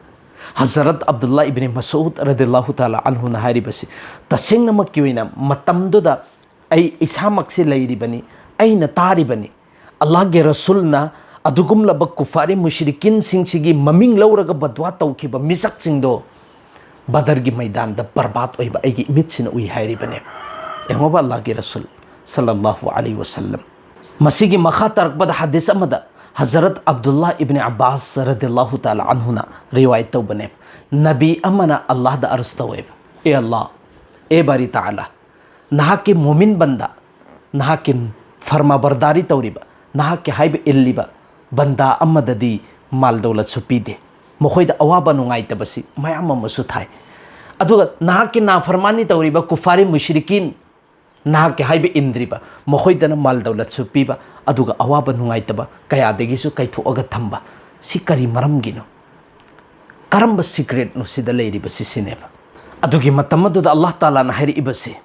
ꯍꯖꯔꯠ ꯑꯕꯗꯨꯜꯂꯥ ꯏꯕꯤꯅꯤ ꯃꯁꯎꯗ ꯔꯗꯤꯜꯂꯥꯍꯨ ꯇꯥꯂꯥ ꯑꯟꯍꯨꯅ ꯍꯥꯏꯔꯤꯕꯁꯤ, ꯇꯁꯦꯡꯅꯃꯛꯀꯤ ꯑꯣꯏꯅ ꯃꯇꯝꯗꯨꯗ ꯑꯩ ꯏꯁꯥꯃꯛꯁꯤ ꯂꯩꯔꯤꯕꯅꯤ, ꯑꯩꯅ ꯇꯥꯔꯤꯕꯅꯤ꯫ ꯑꯜꯂꯥꯍꯒꯤ ꯔꯁꯨꯜꯅ ꯑꯗꯨꯒꯨꯝꯂꯕ ꯀꯨꯐꯥꯔꯤ ꯃꯨꯁ꯭ꯔꯤꯀꯤꯟꯁꯤꯡꯁꯤꯒꯤ ꯃꯃꯤꯡ ꯂꯧꯔꯒ ꯕꯗꯋꯥ ꯇꯧꯈꯤꯕ ꯃꯤꯁꯛꯁꯤꯡꯗꯣ ꯕꯗꯔꯒꯤ ꯃꯩꯗꯥꯟꯗ ꯕꯔꯕꯥꯗ ꯑꯣꯏꯕ ꯑꯩꯒꯤ ꯏꯃꯤꯠꯁꯤꯅ ꯎꯏ ꯍꯥꯏꯔꯤꯕꯅꯦꯕ꯫ ꯌꯦꯡꯉꯣꯕ, ꯑꯜꯂꯥꯍꯒꯤ ꯔꯁꯨꯜ ꯁꯜꯂꯜꯂꯥꯍꯨ ꯑꯂꯩꯍꯤ ꯋꯁꯜꯂꯝ꯫ ꯃꯁꯤꯒꯤ ꯃꯈꯥ ꯇꯥꯔꯛꯄꯗ ꯍꯗꯤꯁ ꯑꯃꯗ ꯍꯖꯔꯠ ꯑꯕꯗꯨꯜꯂꯥ ꯏꯕꯅꯤ ꯑꯕꯥꯁ ꯔꯗꯤꯜꯂꯥꯍꯨ ꯇꯥꯂꯥ ꯑꯟꯍꯨꯅ ꯔꯤꯋꯥꯌꯠ ꯇꯧꯕꯅꯦꯕ꯫ ꯅꯕꯤ ꯑꯃꯅ ꯑꯜꯂꯥꯍꯗ ꯑꯔꯖ ꯇꯧꯋꯦꯕ, "ꯑꯦ ꯑꯜꯂꯥꯍ, ꯑꯦ ꯕꯥꯔꯤ ꯇꯥꯂꯥ, ꯅꯍꯥꯛꯀꯤ ꯃꯣꯃꯤꯟ ꯕꯟꯗꯥ, ꯅꯍꯥꯛꯀꯤ ꯐꯔꯃꯥꯕꯔꯗꯥꯔꯤ ꯇꯧꯔꯤꯕ, ꯅꯍꯥꯛꯀꯤ ꯍꯥꯏꯕ ꯏꯜꯂꯤꯕ ꯕꯟꯗꯥ ꯑꯃꯗꯗꯤ ꯃꯥꯜ ꯗꯧꯂꯠꯁꯨ ꯄꯤꯗꯦ꯫ ꯃꯈꯣꯏꯗ ꯑꯋꯥꯕ ꯅꯨꯡꯉꯥꯏꯇꯕꯁꯤ ꯃꯌꯥꯝ ꯑꯃꯁꯨ ꯊꯥꯏ꯫ ꯑꯗꯨꯒ ꯅꯍꯥꯛꯀꯤ ꯅꯥꯐꯔꯃꯥꯅꯤ ꯇꯧꯔꯤꯕ ꯀꯨꯐꯥꯔꯤ ꯃꯨꯁ꯭ꯔꯤꯀꯤꯟ, ꯅꯍꯥꯛꯀꯤ ꯍꯥꯏꯕ ꯏꯟꯗ꯭ꯔꯤꯕ, ꯃꯈꯣꯏꯗꯅ ꯃꯥꯜ ꯗꯧꯂꯠꯁꯨ ꯄꯤꯕ, ꯑꯗꯨꯒ ꯑꯋꯥꯕ ꯅꯨꯡꯉꯥꯏꯇꯕ ꯀꯌꯥꯗꯒꯤꯁꯨ ꯀꯥꯏꯊꯣꯛꯑꯒ ꯊꯝꯕ꯫ ꯁꯤ ꯀꯔꯤ ꯃꯔꯝꯒꯤꯅꯣ? ꯀꯔꯝꯕ ꯁꯤꯀ꯭ꯔꯦꯠꯅꯣ ꯁꯤꯗ ꯂꯩꯔꯤꯕꯁꯤ?" ꯁꯤꯅꯦꯕ꯫ ꯑꯗꯨꯒꯤ ꯃꯇꯝ ꯑꯗꯨꯗ ꯑꯜꯂꯥꯍ ꯇꯥꯂꯥꯅ ꯍꯥꯏꯔꯛꯏꯕꯁꯤ,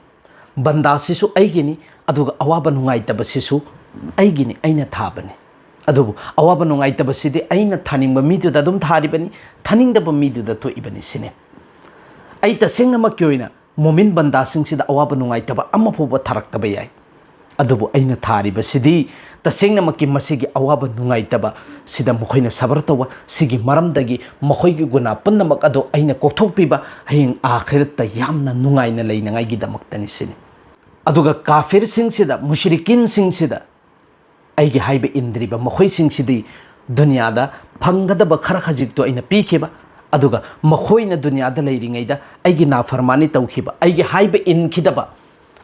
"ꯕꯟꯗꯥꯁꯤꯁꯨ ꯑꯩꯒꯤꯅꯤ, ꯑꯗꯨꯒ ꯑꯋꯥꯕ ꯅꯨꯡꯉꯥꯏꯇꯕꯁꯤꯁꯨ ꯑꯩꯒꯤꯅꯤ, ꯑꯩꯅ ꯊꯥꯕꯅꯤ꯫ ꯑꯗꯨꯕꯨ ꯑꯋꯥꯕ ꯅꯨꯡꯉꯥꯏꯇꯕꯁꯤꯗꯤ ꯑꯩꯅ ꯊꯥꯅꯤꯡꯕ ꯃꯤꯗꯨꯗ ꯑꯗꯨꯝ ꯊꯥꯔꯤꯕꯅꯤ, ꯊꯥꯅꯤꯡꯗꯕ ꯃꯤꯗꯨꯗ ꯇꯣꯛꯏꯕꯅꯤ" ꯁꯤꯅꯤ꯫ ꯑꯩ ꯇꯁꯦꯡꯅꯃꯛꯀꯤ ꯑꯣꯏꯅ ꯃꯣꯃꯤꯟ ꯕꯟꯗꯥꯁꯤꯡꯁꯤꯗ ꯑꯋꯥꯕ ꯅꯨꯡꯉꯥꯏꯇꯕ ꯑꯃ ꯐꯥꯎꯕ ꯊꯥꯔꯛꯇꯕ ꯌꯥꯏ, ꯑꯗꯨꯕꯨ ꯑꯩꯅ ꯊꯥꯔꯤꯕꯁꯤꯗꯤ ꯇꯁꯦꯡꯅꯃꯛꯀꯤ ꯃꯁꯤꯒꯤ ꯑꯋꯥꯕ ꯅꯨꯡꯉꯥꯏꯇꯕ ꯁꯤꯗ ꯃꯈꯣꯏꯅ ꯁꯕꯔ ꯇꯧꯕ, ꯁꯤꯒꯤ ꯃꯔꯝꯗꯒꯤ ꯃꯈꯣꯏꯒꯤ ꯒꯨꯅꯥ ꯄꯨꯝꯅꯃꯛ ꯑꯗꯣ ꯑꯩꯅ ꯀꯣꯛꯊꯣꯛꯄꯤꯕ, ꯍꯌꯦꯡ ꯑꯥꯈꯤꯔꯠꯇ ꯌꯥꯝꯅ ꯅꯨꯡꯉꯥꯏꯅ ꯂꯩꯅꯉꯥꯏꯒꯤꯗꯃꯛꯇꯅꯤ ꯁꯤꯅꯤ꯫ ꯑꯗꯨꯒ ꯀꯥꯐꯤꯔꯁꯤꯡꯁꯤꯗ, ꯃꯨꯁ꯭ꯔꯤꯀꯤꯟꯁꯤꯡꯁꯤꯗ ꯑꯩꯒꯤ ꯍꯥꯏꯕ ꯏꯟꯗ꯭ꯔꯤꯕ ꯃꯈꯣꯏꯁꯤꯡꯁꯤꯗꯤ ꯗꯨꯅꯤꯌꯥꯗ ꯐꯪꯒꯗꯕ ꯈꯔ ꯈꯖꯤꯛꯇꯣ ꯑꯩꯅ ꯄꯤꯈꯤꯕ, ꯑꯗꯨꯒ ꯃꯈꯣꯏꯅ ꯗꯨꯅꯤꯌꯥꯗ ꯂꯩꯔꯤꯉꯩꯗ ꯑꯩꯒꯤ ꯅꯥꯐꯔꯃꯥꯅꯤ ꯇꯧꯈꯤꯕ, ꯑꯩꯒꯤ ꯍꯥꯏꯕ ꯏꯟꯈꯤꯗꯕ,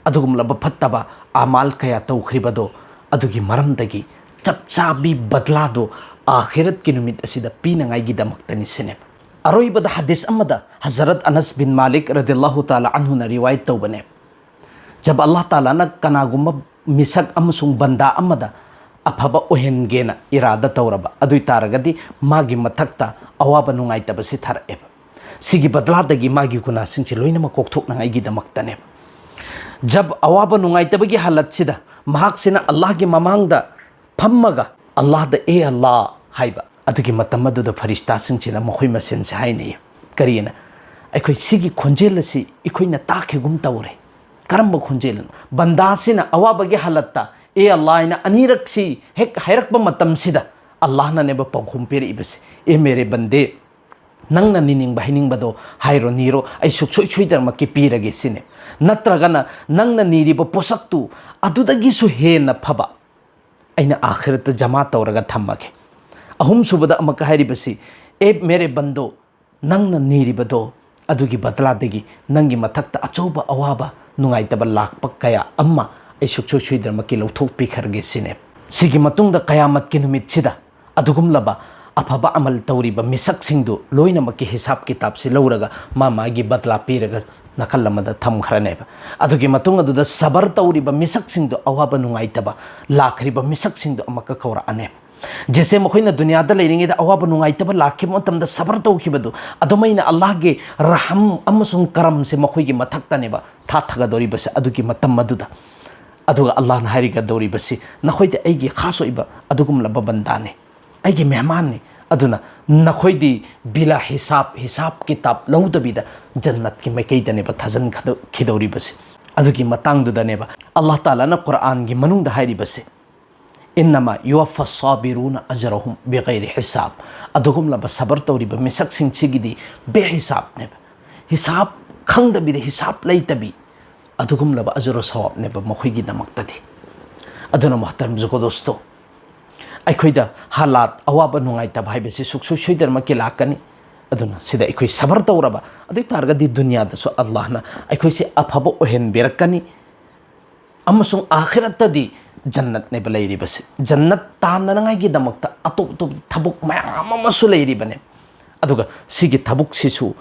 ꯑꯗꯨꯒꯨꯝꯂꯕ ꯐꯠꯇꯕ ꯑꯃꯥꯜ ꯀꯌꯥ ꯇꯧꯈ꯭ꯔꯤꯕꯗꯣ, ꯑꯗꯨꯒꯤ ꯃꯔꯝꯗꯒꯤ ꯆꯞ ꯆꯥꯕꯤ ꯕꯗꯂꯥꯗꯣ ꯑꯥꯈꯤꯔꯠꯀꯤ ꯅꯨꯃꯤꯠ ꯑꯁꯤꯗ ꯄꯤꯅꯉꯥꯏꯒꯤꯗꯃꯛꯇꯅꯤ ꯁꯤꯅꯦꯕ꯫ ꯑꯔꯣꯏꯕꯗ ꯍꯗꯤꯁ ꯑꯃꯗ ꯍꯖꯔꯠ ꯑꯅꯁ ꯕꯤꯟ ꯃꯥꯂꯤꯛ ꯔꯗꯤꯜꯂꯥꯍꯨ ꯇꯥꯂꯥ ꯑꯟꯍꯨꯅ ꯔꯤꯋꯥꯌꯠ ꯇꯧꯕꯅꯦ꯫ ꯖꯕ ꯑꯜꯂꯥꯍ ꯇꯥꯂꯥꯅ ꯀꯅꯥꯒꯨꯝꯕ ꯃꯤꯁꯛ ꯑꯃꯁꯨꯡ ꯕꯟꯗꯥ ꯑꯃꯗ ꯑꯐꯕ ꯑꯣꯏꯍꯟꯒꯦꯅ ꯏꯔꯥꯗ ꯇꯧꯔꯕ, ꯑꯗꯨ ꯑꯣꯏ ꯇꯥꯔꯒꯗꯤ ꯃꯥꯒꯤ ꯃꯊꯛꯇ ꯑꯋꯥꯕ ꯅꯨꯡꯉꯥꯏꯇꯕꯁꯤ ꯊꯥꯔꯛꯑꯦꯕ꯫ ꯁꯤꯒꯤ ꯕꯗꯂꯥꯗꯒꯤ ꯃꯥꯒꯤ ꯒꯨꯅꯥꯁꯤꯡꯁꯤ ꯂꯣꯏꯅꯃꯛ ꯀꯣꯛꯊꯣꯛꯅꯉꯥꯏꯒꯤꯗꯃꯛꯇꯅꯦꯕ꯫ ꯖꯕ ꯑꯋꯥꯕ ꯅꯨꯡꯉꯥꯏꯇꯕꯒꯤ ꯍꯥꯂꯠꯁꯤꯗ ꯃꯍꯥꯛꯁꯤꯅ ꯑꯜꯂꯥꯍꯒꯤ ꯃꯃꯥꯡꯗ ꯐꯝꯃꯒ ꯑꯜꯂꯥꯍꯗ "ꯑꯦ ꯑꯜꯂꯥꯍ" ꯍꯥꯏꯕ, ꯑꯗꯨꯒꯤ ꯃꯇꯝ ꯑꯗꯨꯗ ꯐꯔꯤꯁꯇꯥꯁꯤꯡꯁꯤꯅ ꯃꯈꯣꯏ ꯃꯁꯦꯟꯁꯦ ꯍꯥꯏꯅꯩ, ꯀꯔꯤꯅ, "ꯑꯩꯈꯣꯏ ꯁꯤꯒꯤ ꯈꯣꯟꯖꯦꯜ ꯑꯁꯤ ꯑꯩꯈꯣꯏꯅ ꯇꯥꯈꯤꯒꯨꯝ ꯇꯧꯔꯦ"꯫ ꯀꯔꯝꯕ ꯈꯣꯟꯖꯦꯜꯅꯣ? ꯕꯟꯗꯥꯁꯤꯅ ꯑꯋꯥꯕꯒꯤ ꯍꯥꯂꯠꯇ "ꯑꯦ ꯑꯜꯂꯥꯍ" ꯍꯥꯏꯅ ꯑꯅꯤꯔꯛꯁꯤ ꯍꯦꯛ ꯍꯥꯏꯔꯛꯄ ꯃꯇꯝꯁꯤꯗ ꯑꯜꯂꯥꯍꯅꯅꯦꯕ ꯄꯥꯎꯈꯨꯝ ꯄꯤꯔꯛꯏꯕꯁꯦ, "ꯑꯦ ꯃꯦꯔꯦ ꯕꯟꯗꯦ, ꯅꯪꯅ ꯅꯤꯅꯤꯡꯕ ꯍꯥꯏꯅꯤꯡꯕꯗꯣ ꯍꯥꯏꯔꯣ, ꯅꯤꯔꯣ, ꯑꯩ ꯁꯨꯛꯁꯣꯏ ꯁꯣꯏꯗꯅꯃꯛꯀꯤ ꯄꯤꯔꯒꯦ" ꯁꯤꯅꯦ꯫ ꯅꯠꯇ꯭ꯔꯒꯅ ꯅꯪꯅ ꯅꯤꯔꯤꯕ ꯄꯣꯠꯁꯛꯇꯨ ꯑꯗꯨꯗꯒꯤꯁꯨ ꯍꯦꯟꯅ ꯐꯕ ꯑꯩꯅ ꯑꯥꯈꯤꯔꯠꯇ ꯖꯃꯥ ꯇꯧꯔꯒ ꯊꯝꯃꯒꯦ꯫ ꯑꯍꯨꯝꯁꯨꯕꯗ ꯑꯃꯨꯛꯀ ꯍꯥꯏꯔꯤꯕꯁꯤ, "ꯑꯦ ꯃꯦꯔꯦ ꯕꯟꯗꯣ, ꯅꯪꯅ ꯅꯤꯔꯤꯕꯗꯣ ꯑꯗꯨꯒꯤ ꯕꯗꯂꯥꯗꯒꯤ ꯅꯪꯒꯤ ꯃꯊꯛꯇ ꯑꯆꯧꯕ ꯑꯋꯥꯕ ꯅꯨꯡꯉꯥꯏꯇꯕ ꯂꯥꯛꯄ ꯀꯌꯥ ꯑꯃ ꯑꯩ ꯁꯨꯛꯁꯣꯏ ꯁꯣꯏꯗꯅꯃꯛꯀꯤ ꯂꯧꯊꯣꯛꯄꯤꯈ꯭ꯔꯒꯦ" ꯁꯤꯅꯦ꯫ ꯁꯤꯒꯤ ꯃꯇꯨꯡꯗ ꯀꯌꯥꯃꯠꯀꯤ ꯅꯨꯃꯤꯠꯁꯤꯗ ꯑꯗꯨꯒꯨꯝꯂꯕ ꯑꯐꯕ ꯑꯃꯜ ꯇꯧꯔꯤꯕ ꯃꯤꯁꯛꯁꯤꯡꯗꯨ ꯂꯣꯏꯅꯃꯛꯀꯤ ꯍꯤꯁꯥꯕ ꯀꯤꯇꯥꯕꯁꯤ ꯂꯧꯔꯒ ꯃꯥ ꯃꯥꯒꯤ ꯕꯗꯂꯥ ꯄꯤꯔꯒ ꯅꯥꯀꯜ ꯑꯃꯗ ꯊꯝꯈ꯭ꯔꯅꯦꯕ꯫ ꯑꯗꯨꯒꯤ ꯃꯇꯨꯡ ꯑꯗꯨꯗ ꯁꯕꯔ ꯇꯧꯔꯤꯕ ꯃꯤꯁꯛꯁꯤꯡꯗꯨ, ꯑꯋꯥꯕ ꯅꯨꯡꯉꯥꯏꯇꯕ ꯂꯥꯛꯈ꯭ꯔꯤꯕ ꯃꯤꯁꯛꯁꯤꯡꯗꯨ ꯑꯃꯨꯛꯀ ꯀꯧꯔꯛꯑꯅꯦꯕ꯫ ꯖꯦꯁꯦ ꯃꯈꯣꯏꯅ ꯗꯨꯅꯤꯌꯥꯗ ꯂꯩꯔꯤꯉꯩꯗ ꯑꯋꯥꯕ ꯅꯨꯡꯉꯥꯏꯇꯕ ꯂꯥꯛꯈꯤꯕ ꯃꯇꯝꯗ ꯁꯕꯔ ꯇꯧꯈꯤꯕꯗꯨ, ꯑꯗꯨꯃꯥꯏꯅ ꯑꯜꯂꯥꯍꯒꯤ ꯔꯍꯝ ꯑꯃꯁꯨꯡ ꯀꯔꯝꯁꯦ ꯃꯈꯣꯏꯒꯤ ꯃꯊꯛꯇꯅꯦꯕ ꯊꯥꯊꯒꯗꯧꯔꯤꯕꯁꯦ ꯑꯗꯨꯒꯤ ꯃꯇꯝ ꯑꯗꯨꯗ꯫ ꯑꯗꯨꯒ ꯑꯜꯂꯥꯍꯅ ꯍꯥꯏꯔꯒꯗꯧꯔꯤꯕꯁꯤ, "ꯅꯈꯣꯏꯗꯤ ꯑꯩꯒꯤ ꯈꯥꯁ ꯑꯣꯏꯕ ꯑꯗꯨꯒꯨꯝꯂꯕ ꯕꯟꯗꯥꯅꯤ, ꯑꯩꯒꯤ ꯃꯦꯍꯃꯥꯟꯅꯤ, ꯑꯗꯨꯅ ꯅꯈꯣꯏꯗꯤ ꯕꯤꯂꯥ ꯍꯤꯁꯥꯕ, ꯍꯤꯁꯥꯕ ꯀꯤꯇꯥꯕ ꯂꯧꯗꯕꯤꯗ ꯖꯟꯅꯠꯀꯤ ꯃꯥꯏꯀꯩꯗꯅꯦꯕ ꯊꯥꯖꯤꯟꯈꯤꯗꯧꯔꯤꯕꯁꯤ"꯫ ꯑꯗꯨꯒꯤ ꯃꯇꯥꯡꯗꯨꯗꯅꯦꯕ ꯑꯜꯂꯥꯍ ꯇꯥꯂꯥꯅ ꯀꯨꯔꯥꯟꯒꯤ ꯃꯅꯨꯡꯗ ꯍꯥꯏꯔꯤꯕꯁꯤ, "ꯏꯟꯅꯃꯥ ꯌꯨꯋꯥꯐꯥ ꯁꯥꯕꯤꯔꯨꯅ ꯑꯖꯔꯍꯨꯝ ꯕꯤꯒꯩꯔꯤ ꯍꯤꯁꯥꯕ"꯫ ꯑꯗꯨꯒꯨꯝꯂꯕ ꯁꯕꯔ ꯇꯧꯔꯤꯕ ꯃꯤꯁꯛꯁꯤꯡꯁꯤꯒꯤꯗꯤ ꯕꯦꯍꯤꯁꯥꯕꯅꯦꯕ꯫ ꯍꯤꯁꯥꯕ ꯈꯪꯗꯕꯤꯗ, ꯍꯤꯁꯥꯕ ꯂꯩꯇꯕꯤ, ꯑꯗꯨꯒꯨꯝꯂꯕ ꯑꯖꯔ ꯁꯋꯥꯕꯅꯦꯕ ꯃꯈꯣꯏꯒꯤꯗꯃꯛꯇꯗꯤ꯫ ꯑꯗꯨꯅ ꯃꯣꯍꯇꯔꯝ ꯖꯨꯒꯣꯗꯣꯁꯇꯣ, ꯑꯩꯈꯣꯏꯗ ꯍꯥꯂꯥꯠ, ꯑꯋꯥꯕ ꯅꯨꯡꯉꯥꯏꯇꯕ ꯍꯥꯏꯕꯁꯤ ꯁꯨꯡꯁꯣꯏ ꯁꯣꯏꯗꯅꯃꯛꯀꯤ ꯂꯥꯛꯀꯅꯤ꯫ ꯑꯗꯨꯅ ꯁꯤꯗ ꯑꯩꯈꯣꯏ ꯁꯕꯔ ꯇꯧꯔꯕ ꯑꯗꯨ ꯑꯣꯏ ꯇꯥꯔꯒꯗꯤ ꯗꯨꯅꯤꯌꯥꯗꯁꯨ ꯑꯜꯂꯥꯍꯅ ꯑꯩꯈꯣꯏꯁꯦ ꯑꯐꯕ ꯑꯣꯏꯍꯟꯕꯤꯔꯛꯀꯅꯤ꯫ ꯑꯃꯁꯨꯡ ꯑꯥꯈꯤꯔꯠꯇꯗꯤ ꯖꯟꯅꯠꯅꯦꯕ ꯂꯩꯔꯤꯕꯁꯦ꯫ ꯖꯟꯅꯠ ꯇꯥꯟꯅꯅꯉꯥꯏꯒꯤꯗꯃꯛꯇ ꯑꯇꯣꯞ ꯑꯇꯣꯞꯄ ꯊꯕꯛ ꯃꯌꯥꯝ ꯑꯃꯁꯨ ꯂꯩꯔꯤꯕꯅꯦ꯫ ꯑꯗꯨꯒ ꯁꯤꯒꯤ ꯊꯕꯛꯁꯤꯁꯨ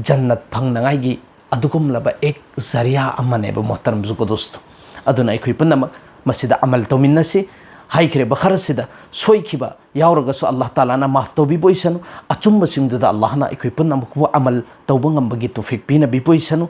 ꯖꯟꯅꯠ ꯐꯪꯅꯉꯥꯏꯒꯤ ꯑꯗꯨꯒꯨꯝꯂꯕ ꯑꯦꯛ ꯖꯔꯤꯌꯥ ꯑꯃꯅꯦꯕ, ꯃꯣꯍꯇꯔꯝ ꯖꯨꯒꯣꯗꯣꯁꯇꯣ꯫ ꯑꯗꯨꯅ ꯑꯩꯈꯣꯏ ꯄꯨꯝꯅꯃꯛ ꯃꯁꯤꯗ ꯑꯃꯜ ꯇꯧꯃꯤꯟꯅꯁꯤ꯫ ꯍꯥꯏꯈ꯭ꯔꯤꯕ ꯈꯔꯁꯤꯗ ꯁꯣꯏꯈꯤꯕ ꯌꯥꯎꯔꯒꯁꯨ ꯑꯜꯂꯥꯍ ꯇꯥꯂꯥꯅ ꯃꯥꯐ ꯇꯧꯕꯤꯕ ꯑꯣꯏꯁꯅꯨ꯫ ꯑꯆꯨꯝꯕꯁꯤꯡꯗꯨꯗ ꯑꯜꯂꯥꯍꯅ ꯑꯩꯈꯣꯏ ꯄꯨꯝꯅꯃꯛꯄꯨ ꯑꯃꯜ ꯇꯧꯕ ꯉꯝꯕꯒꯤ ꯇꯧꯐꯤꯛ ꯄꯤꯅꯕꯤꯕ ꯑꯣꯏꯁꯅꯨ꯫